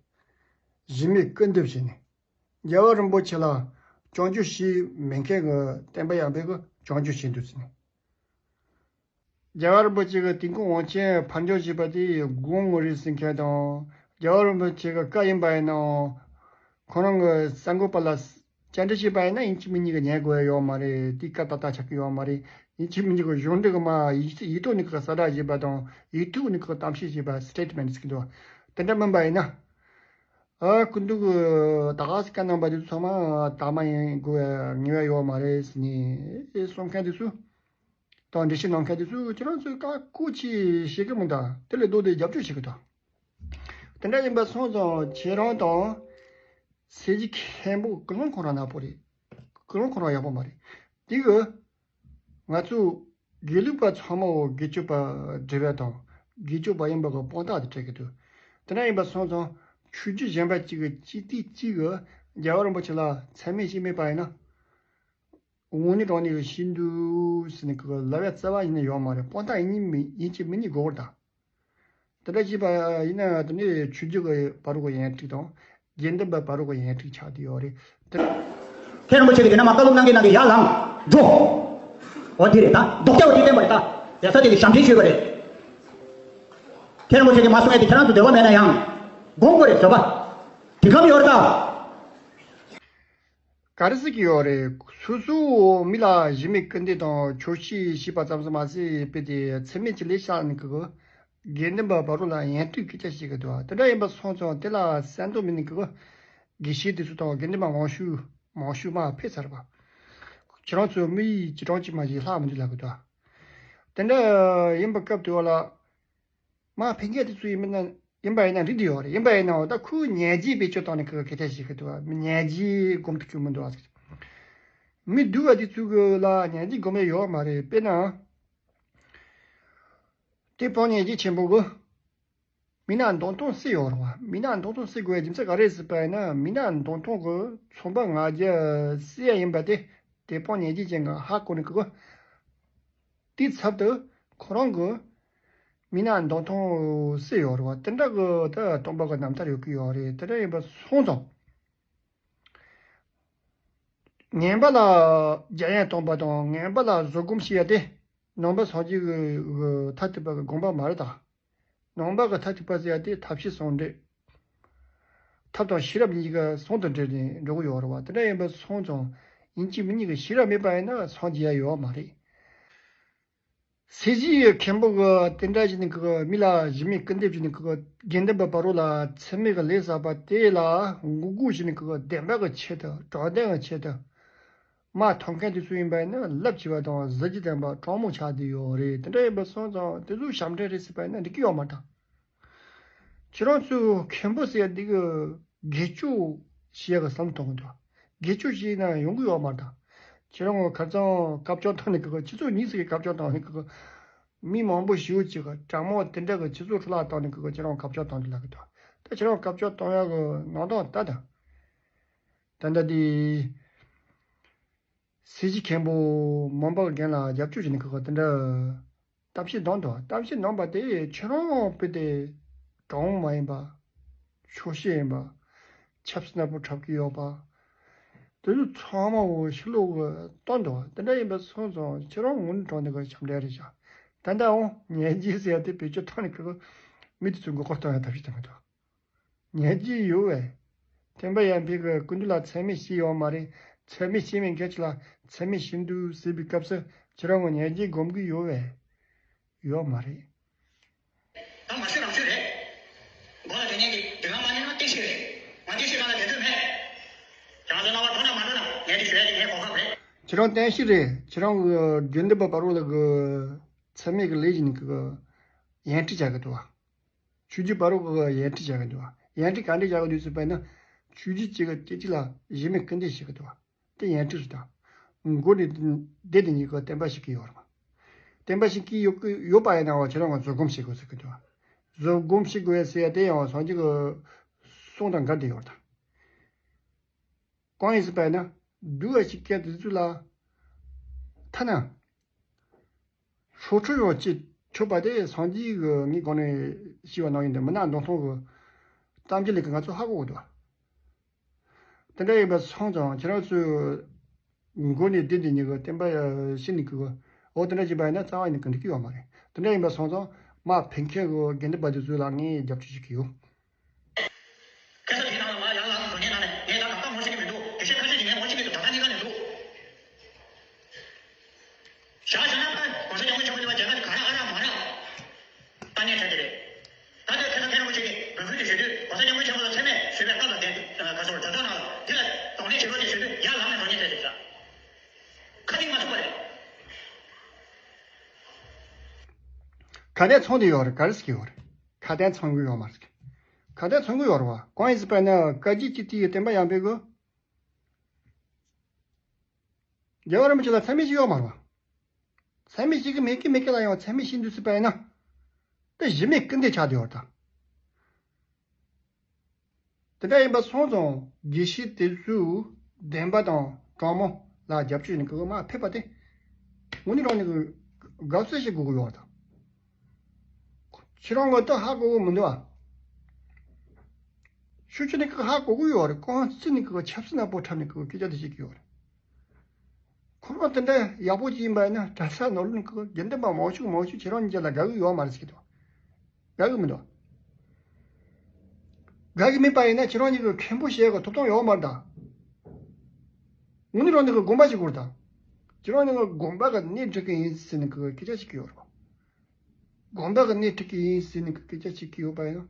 གཞི་མེད་སྐུར་འདེབས་བྱས་ནས། རྒྱལ་བ་རིན་པོ་ཆེ་ལ་སྐྱོན་བརྗོད་བྱས་མེད་མཁན་གྱི་བསྟན་པ་ཡར་འཕེལ་གྱི་སྐྱོན་བརྗོད་བྱས་འདུག་ཟེར་ནས། རྒྱལ་བ་རིན་པོ་ཆེ་གི་དུས་འཁོར་དབང་ཆེན་ཕར་འགྱངས་བྱས་པ་དེ་དགོངས་དགོས་རེད་ཟེར་མཁན་དང་། རྒྱལ་བ་རིན་པོ་ཆེ་གི་བཀའ་ཡིན་པ་ཡིན་ནའང་། ཁོ་རང་གི་གསར་འགོད་པ་ལ་བཅར་འདྲི་བྱས་པ་ཡིན་ན་ཡིན་གཅིག་མིན་གཉིས་ཀྱི་ཉན་དགོས་ཡ་ཡོད་མ་རེད། དེ་བཀའ་ཏག་ཏག་ཆགས་ཀྱི་ཡོད་མ་རེད། ཡིན་གཅིག་མིན་གཉིས་ཀྱི་གཞུང་འབྲེལ་གྱི་མ་ཡིག་ཡིག་ཐོག་ནས་གི་གསལ་བསྒྲགས་བྱས་པ་དང་ཡིག་ཐོག་ནས་གི་གཏམ་བཤད་བྱས་པ་སི་ཊེ་ཊི་མེན་ཊི་ཟེར་གྱི་འདུག་དེ་འདྲ་མིན་པ་ཡིན་ན། ཨ་སྐུ་མདུན་གྱིས་ད་ག་སེ་བཀའ་གནང་པ་དེ་ཚོ་ཚང་མ་དག་མ་ཡིན་དགོས་ངེས་པ་ཡོད་མ་རེད་ཟེར་ནས་གསུང་མཁན་དེ་ཚོ་དང་འགྲེལ་བཤད་གནང་མཁན་དེ་ཚོ་ཁྱེད་རང་ཚོས་བཀའ་བཀོད་ཅིག་བྱེད་ཀྱི་མི་འདུག་དེ་ལས་ལྡོག་སྟེ་རྒྱབ་སྐྱོར་བྱེད་ཀྱི་འདུག་དེ་འདྲ་ཡིན་པ་སོང་ཙང་ཁྱེད་རང་དང་སེ་བཞི་མཁན་པོ་ཀུན་སློང་ཁོ་རང་ནག་པོ་རེད། ཀུན་སློང་ཁོ་རང་ཡག་པོ་མ་རེད། དེ་གི་ང་ཚོ་དགེ་ལུགས་པ་ཚང་མ་འོ་དགེ་ཆོས་པ་སྒྲིབ་པ་དང་དགེ་ཆོས་པ་ཡིན་པ་གི་དཔང་རྟགས་དེ་སྤྲད་ཀྱི་འདུག་དེ་འདྲ་ཡིན་པ་སོང་ཙང་ཆོས་བརྒྱུད་གཞན་པ་གཅིག་གི་སྤྱི་ཚོགས་གཅིག་གི་རྒྱལ་བ་རིན་པོ་ཆེ་ལ་མཚན་སྨད་བྱས་མེད་པ་ཡིན་ན། དངོས་གནས་དྲང་གནས་ཀྱི་ཤེས་འདུག་ཟེར་ནས་གི་ལབ་ཡ་རྩ་བ་ཡིན་ན་ཡོད་མ་རེད། དཔང་རྟགས་ཡིན་གཅིག་མིན་གཉིས་དགོས་པ་རེད་ད། དེ་འདྲ་བྱས་པ་ཡིན་ན་དེ་ནས་ཆོས་བརྒྱུད་ཀྱི་བར་གྱི་ཡན་ཁྲིག་དང་། དགེ་འདུན་པ་བར་གྱི་ཡན་ཁྲིག་ཆགས་བསྡད་ཡོད་རེད། དེ། མཁན་རིན་པོ་ཆེ་གིས་དེ་ནས་མར་བཀའ་སློབ་གནང་གིན་གནང་གིན་ཡར་ལངས་འགྲོ། འོ་དེ་རེད་ད། ལྡོག་རྒྱག་པ་དེ་བསྟན་པ་རེད་ད། ཡ་ས་དེ་གི་ཞབས་འདྲེན་ཞུས་པ་རེད། མཁན་རིན་པོ་ཆེ་གིས་མ་གསུང་ཡ་དེ་ཁྱེད་རང་ཚོ་འདོད་པ་མེད་ན་ཡང་། དགོངས་དགོས་རེད་བཟོད་པ། དེ་གམ་ཡོད་རེད་ད། ག་རེ་ཟེར་གྱི་ཡོད་རེད། སོ་སོའི་མི་ལ་གཞི་མེད་སྐུར་འདེབས་དང་ཆོག་ཤེས་བྱས་པ་ཙམ་ཟིག་མ་ཟད་དཔེ་དེ་ཚད་མེད་ཀྱི་ལས་བསགས་ནས་གི་དགེ་འདུན་པ་བར་རོ་ལ་ཡན་ཁྲིག་སྐད་ཆ་བཤད་གི་འདུག་དེ་འདྲ་ཡིན་པ་སོང་ཙང་དེ་ལ་གསན་དོ་མི་ནི་གི་དགེ་བཤེས་དེ་ཚོ་དང་དགེ་འདུན་པ་མང་ཤོས་མང་ཤོས་མར་ཕེབས་ཚར་བ། ཁྱེད་རང་ཚོ་མི་ཡི་ཅི་གྲངས་ཅིག་མ་ཞིག་ལྷག་མི་འདུག་ལབ་གི་འདུག་དེ་འདྲ་ཡིན་པ་སྐབས་དེ་བ་ལ། མར་ཕེབས་མཁན་དེ་ཚོ་ཡིན་མིན་ན་ཡིན་པ་ཡིན་ན་འགྲིག་འདི་ཡོད་རེད། ཡིན་པ་ཡིན་ནའང་ད་ཁོས་ཉན་རྗེས་བེད་སྤྱོད་བཏང་ནས་ཁོས་སྐད་ཆ་བཤད་གི་འདུག་མི་ཉན་རྗེས་སྒོམ་ཐུབ་ཀྱི་མི་འདུག་ཨ། མི་སྡུག་པ་དེ་ཚོ་གི་ལ་ཉན་རྗེས་སྒོམ་ཡ་ཡོད་མ་རེད། དཔེར་ན། དེ་དཔང་ཉན་རྗེས་ཆེན་པོ་གི་མི་ནག་མདུང་ཐུང་བསད་ཡོད་རེད་བ། མི་ནག་མདུང་ཐུང་བསད་དགོས་ཡ་རྒྱུ་མཚན་ག་རེ་ཟེར་བ་ཡིན་ན་མི་ནག་མདུང་ཐུང་གི་ཚོང་པ་ང་རྒྱལ་བསད་ཡ་ཡིན་པ་དེ་དེ་དཔང་ཉན་རྗེས་ཅན་གི་ཧ་གོ་ནས་གི་གི་དེའི་ཚབ་ཏུ་ཁོ་རང་གི་མི་ནག་མདུང་ཐུང་བསད་ཡོད་རེད་བ། དེ་འདྲ་གི་ད་སྟོན་པ་གི་རྣམ་ཐར་ཡོད་གི་ཡོད་རེད། དེ་འདྲ་ཡིན་པ་སོང་ཙང་ངན་པ་ལ་རྒྱ་ཡན་གཏོང་པ་དང་ངན་པ་ལ་བཟོད་སྒོམ་བྱེད་ཡ་དེ་ནང་པ་སངས་རྒྱས་ཀྱི་མཐར་ཐུག་པ་གི་དགོངས་པ་མ་རེད་ད། ནང་པ་གི་མཐར་ཐུག་པ་ཟེར་ཡ་དེ་ཐབས་ཤེས་ཟུང་འབྲེལ། ཐབས་དང་ཤེས་རབ་གཉིས་ཀ་ཟུང་དུ་འབྲེལ་ནས་འགྲོ་གི་ཡོད་རེད་བ། དེ་འདྲ་ཡིན་པ་སོང་ཙང་ཡིན་གཅིག་མིན་གཉིས་ཀྱི་ཤེས་རབ་མེད་པ་ཡིན་ན་སངས་རྒྱས་ཡ་ཡོད་མ་རེད། སྲིད་ཞིའི་མཁན་པོ་གི་དེ་འདྲ་བྱས་ནས་གི་མི་ལ་གཞི་མེད་སྐུར་འདེབས་བྱས་ནས་གི་དགེ་འདུན་པ་བར་རོ་ལ་ཚད་མེད་ཀྱི་ལས་བསགས་པ་དེ་ལ་མགོ་སྒུར་བྱས་ནས་གི་བདེན་པ་གི་ཆེད་དུ་དྲང་བདེན་གི་ཆེད་དུ་དམག་འཐབ་མཁན་དེ་ཚོ་ཡིན་པ་ཡིན་ན་རླབས་ཆེ་བ་དང་གཟི་བརྗིད་ལྡན་པ་དྲང་མོ་ཆགས་བསྡད་ཡོད་རེད། དེ་འདྲ་ཡིན་པ་སོང་ཙང་དེ་ཚོ་ཞབས་འདྲེན་རེད་ཟེར་བ་ཡིན་ན་འགྲིག་གི་ཡོད་མ་རེད་ད། ཁྱེད་རང་ཚོས་མཁན་པོ་ཟེར་ཡ་འདི་གི་དགེ་སྐྱོ་བྱེད་ཡ་གི་བསམ་བློ་གཏོང་གི་འདུག་དགེ་སྐྱོ་བྱས་ན་ཡོང་གི་ཡོད་མ་རེད་ད། ཁྱེད་རང་ཁ་སང་སྐབས་བཅོལ་བཏང་ནས་གི་སྤྱི་ཚོགས་ཉིས་ཟེར་གི་སྐབས་བཅོལ་བཏང་ནས་གི་མི་མང་པོ་ཞེ་པོ་ཅིག་གི་དྲང་མོ་དེ་འདྲ་གི་སྤྱི་ཚོགས་ཁྲོད་ལ་བཏང་ནས་གི་ཁྱེད་རང་སྐབས་བཅོལ་བཏང་འདུག་ལབ་གི་འདུག་ད་ཁྱེད་རང་སྐབས་བཅོལ་བཏང་ཡ་གི་ནང་དོན་ལྟ་དང་། ད་ལྟ་དེ་སྲིད་ཞི་མཁན་པོ་མོན་པ་གི་རྒན་ལ་རྒྱབ་སྐྱོར་བྱས་ནས་གི་དེ་འདྲ་གཏམ་བཤད་གནང་འདུག་གཏམ་བཤད་གནང་པ་དེ་ཁྱེད་རང་དཔེ་དེ་དྲང་མོ་མ་ཡིན་པ། ཆོག་ཤེས་ཡིན་པ། ཆབ་སྲིད་ནག་པོ་འཁྲབ་ཀྱི་ཡོད་པ། དེ་ཚོ་ཚང་མ་འོ་ཕྱི་ལོགས་གི་གཏོང་འདུག་དེ་འདྲ་ཡིན་པ་སོང་ཙང་ཁྱེད་རང་དངོས་གནས་དྲང་གནས་གི་ཞབས་འདྲེན་རེད་བཞག་ད་ལྟ་འོང་ཉན་རྗེས་ཟེར་ཡ་དེ་བེད་སྤྱོད་བཏང་ནས་གི་མི་དེ་ཚོ་མགོ་སྐོར་གཏོང་ཡ་ཐབས་ཤེས་བཏང་གི་འདུག་ཉན་རྗེས་ཡོད་བས། སྟོན་པ་ཡར་འཕེལ་གྱི་སྐུ་མདུན་ལ་མཚན་སྨད་བྱས་ཡོད་མ་རེད། མཚན་སྨད་བྱས་མེད་མཁན་ཅིག་ལ་མཚན་སྨད་བྱེད་འདུག་ཟེར་བའི་སྐབས་སུ་ཁྱེད་རང་ངོ་ཉན་རྗེས་སྒོམ་གི་ཡོད་བས། ཡོད་མ་རེད། ད་མ་ཤོད་རང་ཤོད་རེད། མགོ་ལ་དེ་ཉན་གི་དེ་ག་མ་ཉན་ན་ལྟས་ཤིག་རེད། ང་ལྟས་ཤིག་ག་ལ་དེ། ཁྱེད་རང་བསྟན་བཤིག་རེད། ཁྱེད་རང་གི་དགེ་འདུན་པ་བར་རོ་ལ་གི་མཚན་སྨད་ཀྱི་ལས་ཀྱི་ནི་གི་ཡན་ཁྲིད་བྱ་གི་འདུག་བ། ཆོས་བརྒྱུད་བར་རོ་གི་ཡན་ཁྲིད་བྱ་གི་འདུག་བ། ཡན་ཁྲིད་ག་འདྲ་བྱ་གི་འདུག་ཟེར་བ་ཡིན་ན། ཆོས་བརྒྱུད་གཅིག་གི་སྐད་ཅིག་ལ་གཞི་མེད་སྐུར་འདེབས་བྱེད་གི་འདུག་བ། དེ་ཡན་ཁྲིད་རེད་ད། མགོ་ནས་སྡེ་དེ་ཉིད་ཀྱི་བསྟན་པ་བཤིག་གི་ཡོད་རེད་བ། བསྟན་པ་བཤིག་གི་ཡོད་ཀི་ཡོད་པ་ཡིན་ནའང་ཁྱེད་རང་གི་བཟོད་སྒོམ་བྱེད་དགོས་ཟེར་གི་འདུག་བ། བཟོད་སྒོམ་བྱེད་དགོས་ཟེར་ཡ་དེ་ཡང་སངས་རྒྱས་ཀྱི་གསུང་དང་འགལ་བསྡད་ཡོད་རེད་ད། གང་ཡིན་ཟེར་བ་ཡིན་ན། སྡུག་བ་ཞིག་སྐད་དེ་ཚོ་ལ། ཐ་ན། སྲོག་འཕྲོག་ཡང་བྱེད་ཆོག་པ་དེ་སངས་རྒྱས་ཀྱི་ངས་གོང་ནས་ཞུས་པ་ནང་བཞིན་དུ་མི་ནག་མདོ་སྟོད་ཀྱི་གཏམ་རྒྱུད་ལས་ཀྱི་ང་ཚོ་ཧ་གོ་གི་འདུག་དེ་འདྲ་ཡིན་པ་སོང་ཙང་ཁྱེད་རང་ཚོས་མགོ་ནས་བདེ་བདེ་ཉིད་ཀྱི་བསྟན་པ་ཤི་ནས་ཀྱི་འོ་དེ་འདྲ་བྱས་པ་ཡིན་ན་རྩ་བ་ནས་གང་འགྲིག་གི་ཡོད་མ་རེད། དེ་འདྲ་ཡིན་པ་སོང་ཙང་མ་ཕན་ཁྱེད་ཀྱི་དགེ་འདུན་པ་དེ་ཚོ་ལ་ངས་རྒྱབ་སྐྱོར་ཞུ་གི་ཡོད། སྐད་ཆ་དེའི་ནང་ལ་ང་ཡར་ལངས་ནས་འགྲོ་མཁན་ནང་ནས་ངས་ད་ད་ལྟ་ངོ་ཤེས་ཀྱི་མི་འདུག་དེ་བཞིན་ཁ་ཤས་ཀྱིས་ངས་ངོ་ཤེས་ཀྱི་འདུག་ད་ལྟ་གཉིས་ཀ་ནས་འདུག་བཞག་བཞག་ན་ཕན་༸གོང་ས་༸སྐྱབས་མགོན་ཆེན་པོ་མཆོག་ལ་རྒྱ་གར་གྱི་ག་ར་ཨ་རག་མ་རག་ལྟ་ངན་བྱས་ཏེ་རེད། ད་ལྟའི་ཁ་སང་མཁན་རིན་པོ་ཆེ་གིས་འབོད་སྐུལ་དེ་ཞུ་དུས་༸གོང་ས་༸སྐྱབས་མགོན་ཆེན་པོ་ལ་མཚན་སྨད་ཞུས་པའི་སྐབས་ལ་དེ་ག་ཚོར་དྲ་ཐོག་ནང་ལ་འདི་ལ་གདོང་ལེན་བྱེད་རོགས་ཅེས་ཞུ་དུས་ཡར་ལངས་ནས་འགྲོ་མཁན་བྱས་ཏེ་ད་ཁ་གཏིང་མ་ཚུགས་པ་རེད། ཁ་གཏད་ཚང་བསྡད་ཡོད་རེད། ག་རེ་ཟེར་གྱི་ཡོད་རེད། ཁ་གཏད་ཚང་གི་ཡོད་མ་རེད། ཁ་གཏད་ཚང་གི་ཡོད་རེད་བ། གང་ཡིན་ཟེར་བ་ན་བཀའ་བརྒྱུད་ཀྱི་དེའི་བསྟན་པ་ཡང་འཕེལ་གི། རྒྱལ་བ་རིན་པོ་ཆེ་ལ་མཚན་སྨད་ཞིག་ཡོད་མ་རེད་བ། མཚན་སྨད་ཞིག་གི་མེད་ཀི་མེད་ཀི་ལ་ཡང་མཚན་སྨད་ཞིག་འདུག་ཟེར་བ་ཡིན་ན། དེ་གཞི་མེད་སྐུར་འདེབས་ཆགས་བསྡད་ཡོད་རེད་ད། དེ་འདྲ་ཡིན་པ་སོང་ཙང་དགེ་བཤེས་དེ་ཚོས་བདེན་པ་དང་དྲང་མོ་ལ་རྒྱབ་སྐྱོར་ནི་གི་མ་ཕེབས་པ་དེ། དངོས་གནས་དྲང་གནས་ཀྱི་དགའ་བསུ་ཞིག་དགོས་ཀྱི་ཡོད་རེད་ད། ཁྱེད་རང་གི་ད་ཧ་གོ་གི་མི་འདུག་ཨ། ཤུགས་ཆེ་ནས་ཀྱི་ཧ་གོ་གི་ཡོད་རེད། ཁོང་སྲིད་ནས་ཀྱི་ཆབ་སྲིད་ནག་པོ་འཁྲབ་ནས་ཀྱི་སྐད་ཆ་དེ་བཤད་ཀྱི་ཡོད་རེད། ཁོ་རང་དེ་འདྲ་ཡག་པོ་ཅིག་ཡིན་པ་ཡིན་ན་གྲྭ་ས་ནོར་ལུག་ནས་ཀྱི་དགེ་འདུན་པ་མང་ཤོས་མང་ཤོས་ཁྱེད་རང་གཉིས་ཀྱི་ལ་དགའ་གི་ཡོད་མ་རེད་ཟེར་གྱི་འདུག་དགའ་གི་མི་འདུག་དགའ་གི་མེད་པ་ཡིན་ན་ཁྱེད་རང་གཉིས་ཀྱི་མཁན་པོ་བྱེད་ཀྱི་ཐོབ་ཐང་ཡོད་མ་རེད་ད། དངོས་གནས་དྲང་གནས་ཀྱི་དགོངས་པ་ཞིག་དགོས་རེད་ད། ཁྱེད་རང་གཉིས་ཀྱི་དགོངས་པ་གི་སྣེ་ཁྲིད་ཀྱི་ཡིན་ཟེར་ནས་ཀྱི་སྐད་ཆ་ཞིག་ཡོད་རེད། དགོངས་པ་གི་སྣེ་ཁྲིད་ཀྱི་ཡིན་ཟེར་ནས་ཀྱི་སྐད་ཆ་ཞིག་ཡོད་པ་ཡིན་ན།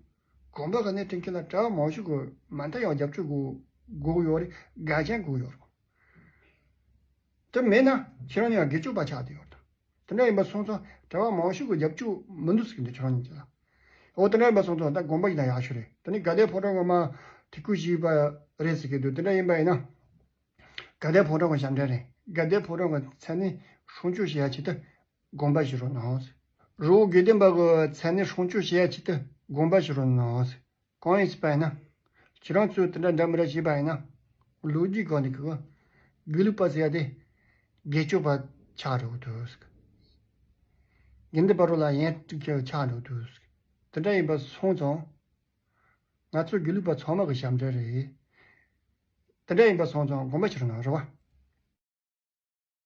དགོངས་པ་གི་སྣེ་ཁྲིད་མཁན་ལ་གྲྭ་བ་མང་ཤོས་ཀྱི་མ་མཐའ་ཡང་རྒྱབ་སྐྱོར་དགོས་དགོས་ཀྱི་ཡོད་རེད། དགའ་ཞེན་དགོས་ཀྱི་ཡོད་རེད། དེ་མེད་ན་ཁྱེད་རང་གཉིས་ཀ་དགེ་སྐྱོབ་པ་ཆགས་བསྡད་ཡོད་རེད། དེ་འདྲ་ཡིན་པ་སོང་ཙང་གྲྭ་བ་མང་ཤོས་ཀྱི་རྒྱབ་སྐྱོར་མི་འདུག་ཟེར་གྱི་འདུག་ཁྱེད་རང་གཉིས་ཀྱི་ལ། འོ་དེ་འདྲ་ཡིན་པ་སོང་ཙང་ད་དགོངས་པ་ཡིན་ན་ཡག་ཤོས་རེད། དེ་ནི་དགའ་ལྡན་ཕོ་བྲང་གི་མ་ཐུགས་ཁུར་བཞེས་པ་རེད་ཟེར་གྱི་འདུག་དེ་འདྲ་ཡིན་པ་ཡིན་ན། དགའ་ལྡན་ཕོ་བྲང་གི་ཞབས་འདྲེན་རེད། དགའ་ལྡན་ཕོ་བྲང་གི་མཚན་གནས་སྲུང་སྐྱོབ་བྱེད་ཡ་ཆེད་དུ་དགོངས་པ་ཞུ་རོགས་གནང་། རི་བོ་དགེ་ལྡན་པ་གི་མཚན་གནས་སྲུང་སྐྱོབ་བྱེད་ཡ་ཆེད་དུ་དགོངས་པ་ཞུ་རོགས་གནང་། གང་ཡིན་ཟེར་བ་ཡིན་ན། ཁྱེད་རང་ཚོས་དེ་འདྲ་འདྲ་མི་འདྲ་བྱས་པ་ཡིན་ན། ལོ་རྒྱུས་སྒང་ནས་གི་དགེ་ལུགས་པ་ཟེར་ཡ་དེ་དགེ་སྐྱོབ་པ་ཆགས་འགྲོ་གི་འདུག་དགེ་འདུན་པ་རོ་ལ་ཡན་ཆགས་འགྲོ་གི་འདུག་དེ་འདྲ་ཡིན་པ་སོང་ཙང་། ང་ཚོ་དགེ་ལུགས་པ་ཚང་མ་གི་ཞབས་འདྲེན་རེད། དེ་འདྲ་ཡིན་པ་སོང་ཙང་དགོངས་པ་ཞུ་རོགས་གནང་རེད་བ།